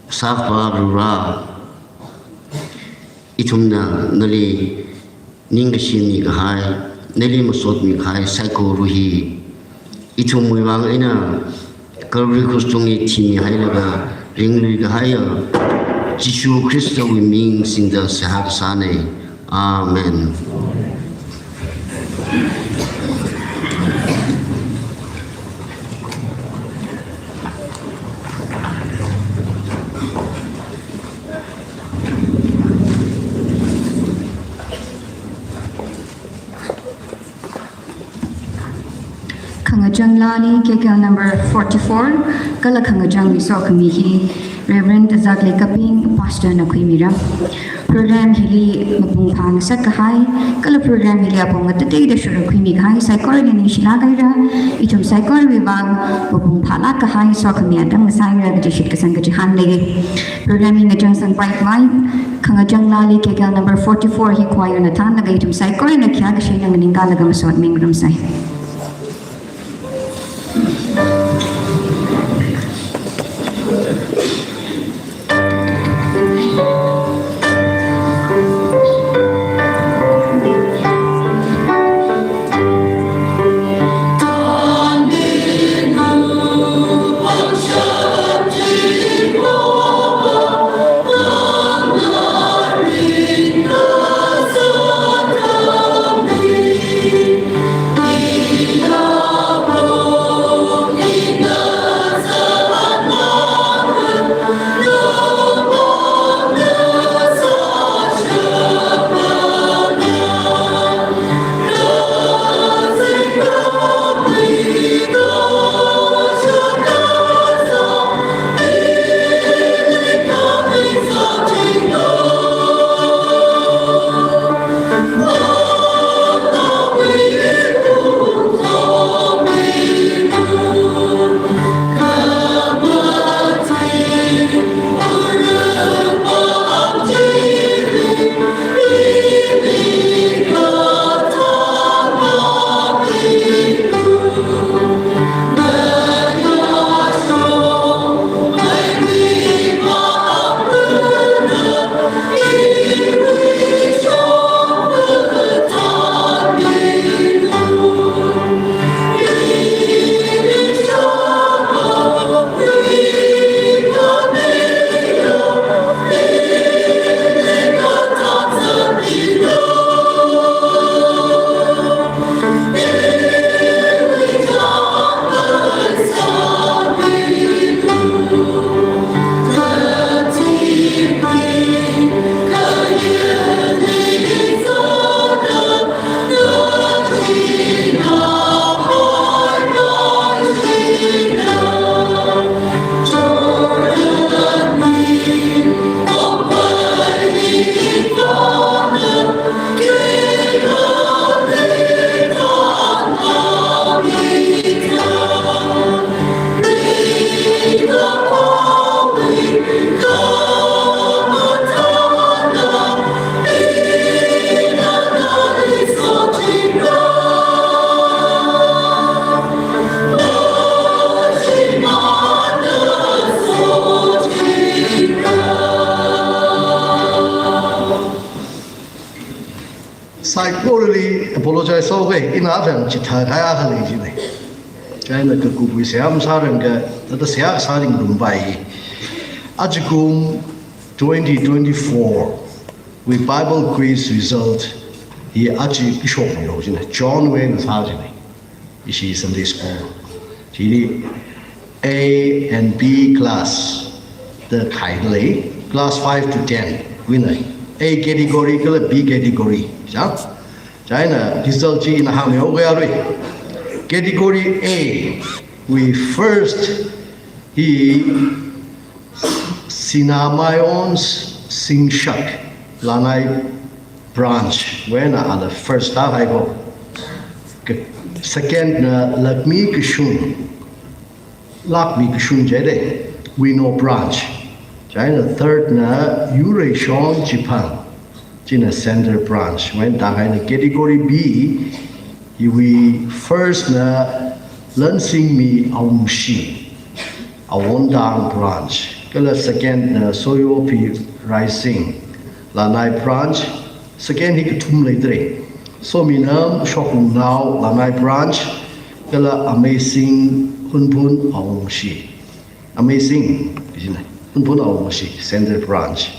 Kasā Akhava Proho, ithumna nali ningkashimi kahai, nali masotmi kahai saikora hi, Ithumwui vang eina Calvary krush tungli thimihailaga ringluikahaiya Jishu Khristawui ming singda seihā kasāna. Amen. Khangachang laali K K L number forty-four, kala khangachangwui sokhami hi Reverend Tazakli Kaping, Pastor na khuimira. Program hili mapung phāngasakkahai, kala program hili apong ngateiteida shurkhuimikahai saikorali ningshilāk haira, ithum saikorawui vang mapung phālāk kahai sokhami atam ngasāhaira kaji shitkasang kachihān lei. Program hi ngachangsangpai khavai, khangachang laali K K L number forty-four hi choir na thānlaga ithum saikorana khayākashi eina nganingkalaga masot mingarumsai. Saikorali apologize sāuge, ina atam chithākahai akha lei jina. Chieina kakupwui seihā masārangka, thāda seihā sāringrumpai. Ajakum twenty twenty-four wui Bible quiz result hi aja kashokna yao jina, John wui eina sā jina. Ishi Sunday school chili A and B class da khaida lei, class five to ten wui eina A category kala B category. Chang, chieina result chi ina hāngmihaoge arui. Category A wui first hi Sinamayon Singshak, Lanai branch wui eina ala first tāhaiko. Ka-, second na Lakmi Kashun, Lakmi Kashun jide, Wino branch. Chieina third na Yureishon Chiphang, china Centre branch wui eina tāhaina. Category B hiwui first na Lansingmi Awungshi, Awongtang branch. Kala second na Soyopi Raising, Lanai branch. Second hi kathum leidalei. Sominam Shokungnao, Lanai branch. Kala Amazing Hunphun Awungshi. Amazing, isn't it? Hunphun Awungshi, Center Branch.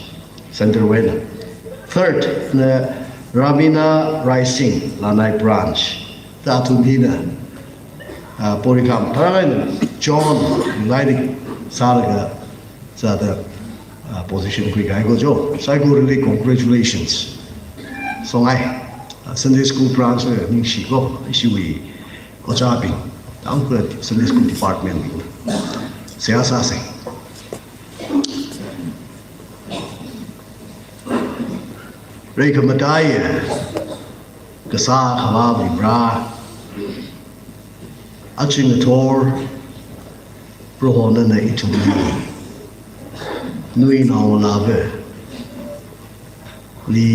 Center wena. Third na Ravina Raising, Lanai Branch. Thāda athum hina, ah, porikham tharangaina John, United, sālaga, sāda, ah, position khuikahai ko jo. Saikorali congratulations. Songai, ah, Sunday School Branch, eh, ningshi ko, ishiwui ojābing, tangkha Sunday School Department bing. Seihā sāsei. Reikhamataiya, kasā akhava Varivara, aja ngathor, Proho nana ithumli, nawui naongalāvali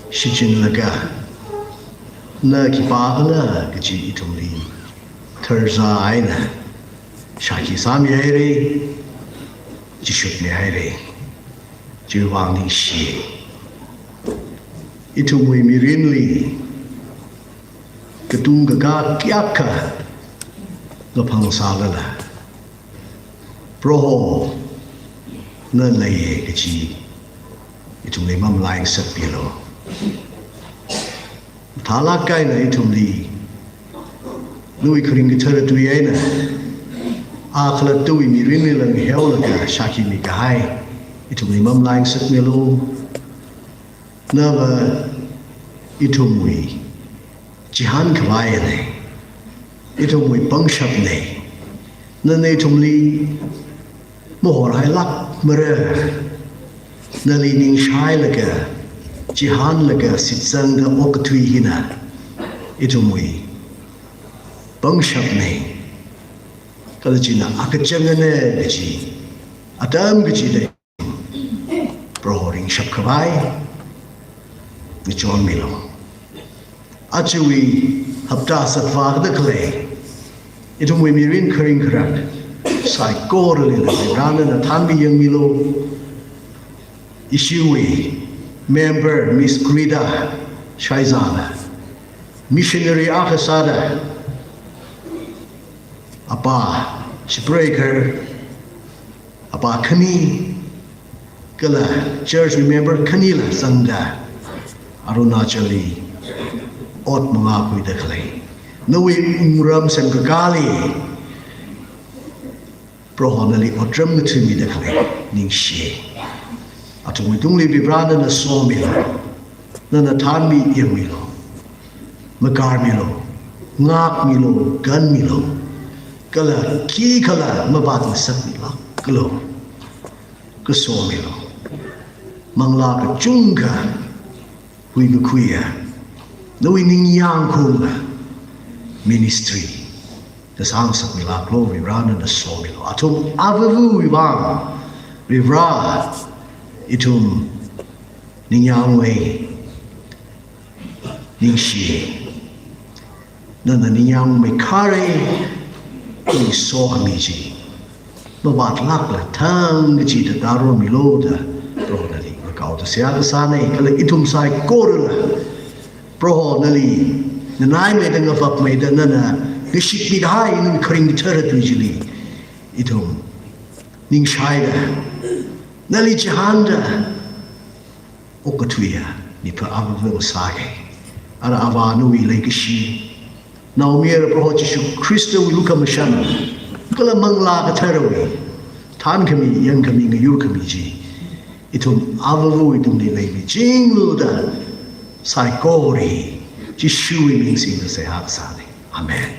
shichinlaga, na khipākhala kaji ithumli tharzā eina shākhi sāmihaira, chishutmihaira. Chiwui vang ningshi. Ithumwui mirinli katung kakā kayākha ngaphang sālala, Proho na leiya kaji ithumli mamalai ngasakmilu. Mathālāk eina ithumli nawui kharing kathara tui eina, a khalattawui mirinli langheolaga shākhimi kahai ithumli mamalai ngasakmilu. Nava ithumwui chihān khavaina, ithumwui pangshapna. Nana ithumli mahorhailākmara. Nali ningshailaga, chihānlaga shitsangda okathui hina ithumwui pangshapna. Kala china akachangana kaji, atam kachida Proho ringshap khavai ngachonmilu. Ajawui hapta satvā kathā khalei ithumwui mirin kharing kharak saikorali Varena nana thanmi yangmilu. Ishiwui member Miss Grida Shaizana, missionary akha sāda, apā Shipreikhar, apā khani, kala church member khanila zangda Arunachalli ot mangā khuida khalei, nawui wungram semkakāli Proho nali otram ngathāmida khalei ningshi. Athumwui tungli Varena nana somilu, nana thanmi yangmilu, makarmilu, ngākmilu, kanmilu, kala khikhala mavāt ngasakmilākalu, kasomilu. Manglā kachungkha huikakhuiya, nawui ningyāng khaunga ministry da sāngasakmilākalu, Varena nana somilu. Athum avāvawui vang Vare ithum ningyāngwui ningshi. Nana ningyāngmeikharei, ithum sokhami chi mavātlākla thang kachida tāromilu da Proho nali ngakaoda seihā kasāna. Kala ithum saikorala Proho nali nganaimeida, ngavapmeida, nana ngashitmi kahai nawui kharing kathara tui chili ithum ningshaida, nali chihānda okathuiya mipā avāva sāga. Ara Avā nawui leikashi, Naomayara Proho Jishu Khristawui lukhamashan, kala Manglā Katharawui thankhami, yangkhami, ngayurkhami chi ithum avāvawui tungli leimichinglu da saikora Jishuwui ming singda seihā kasāna. Amen.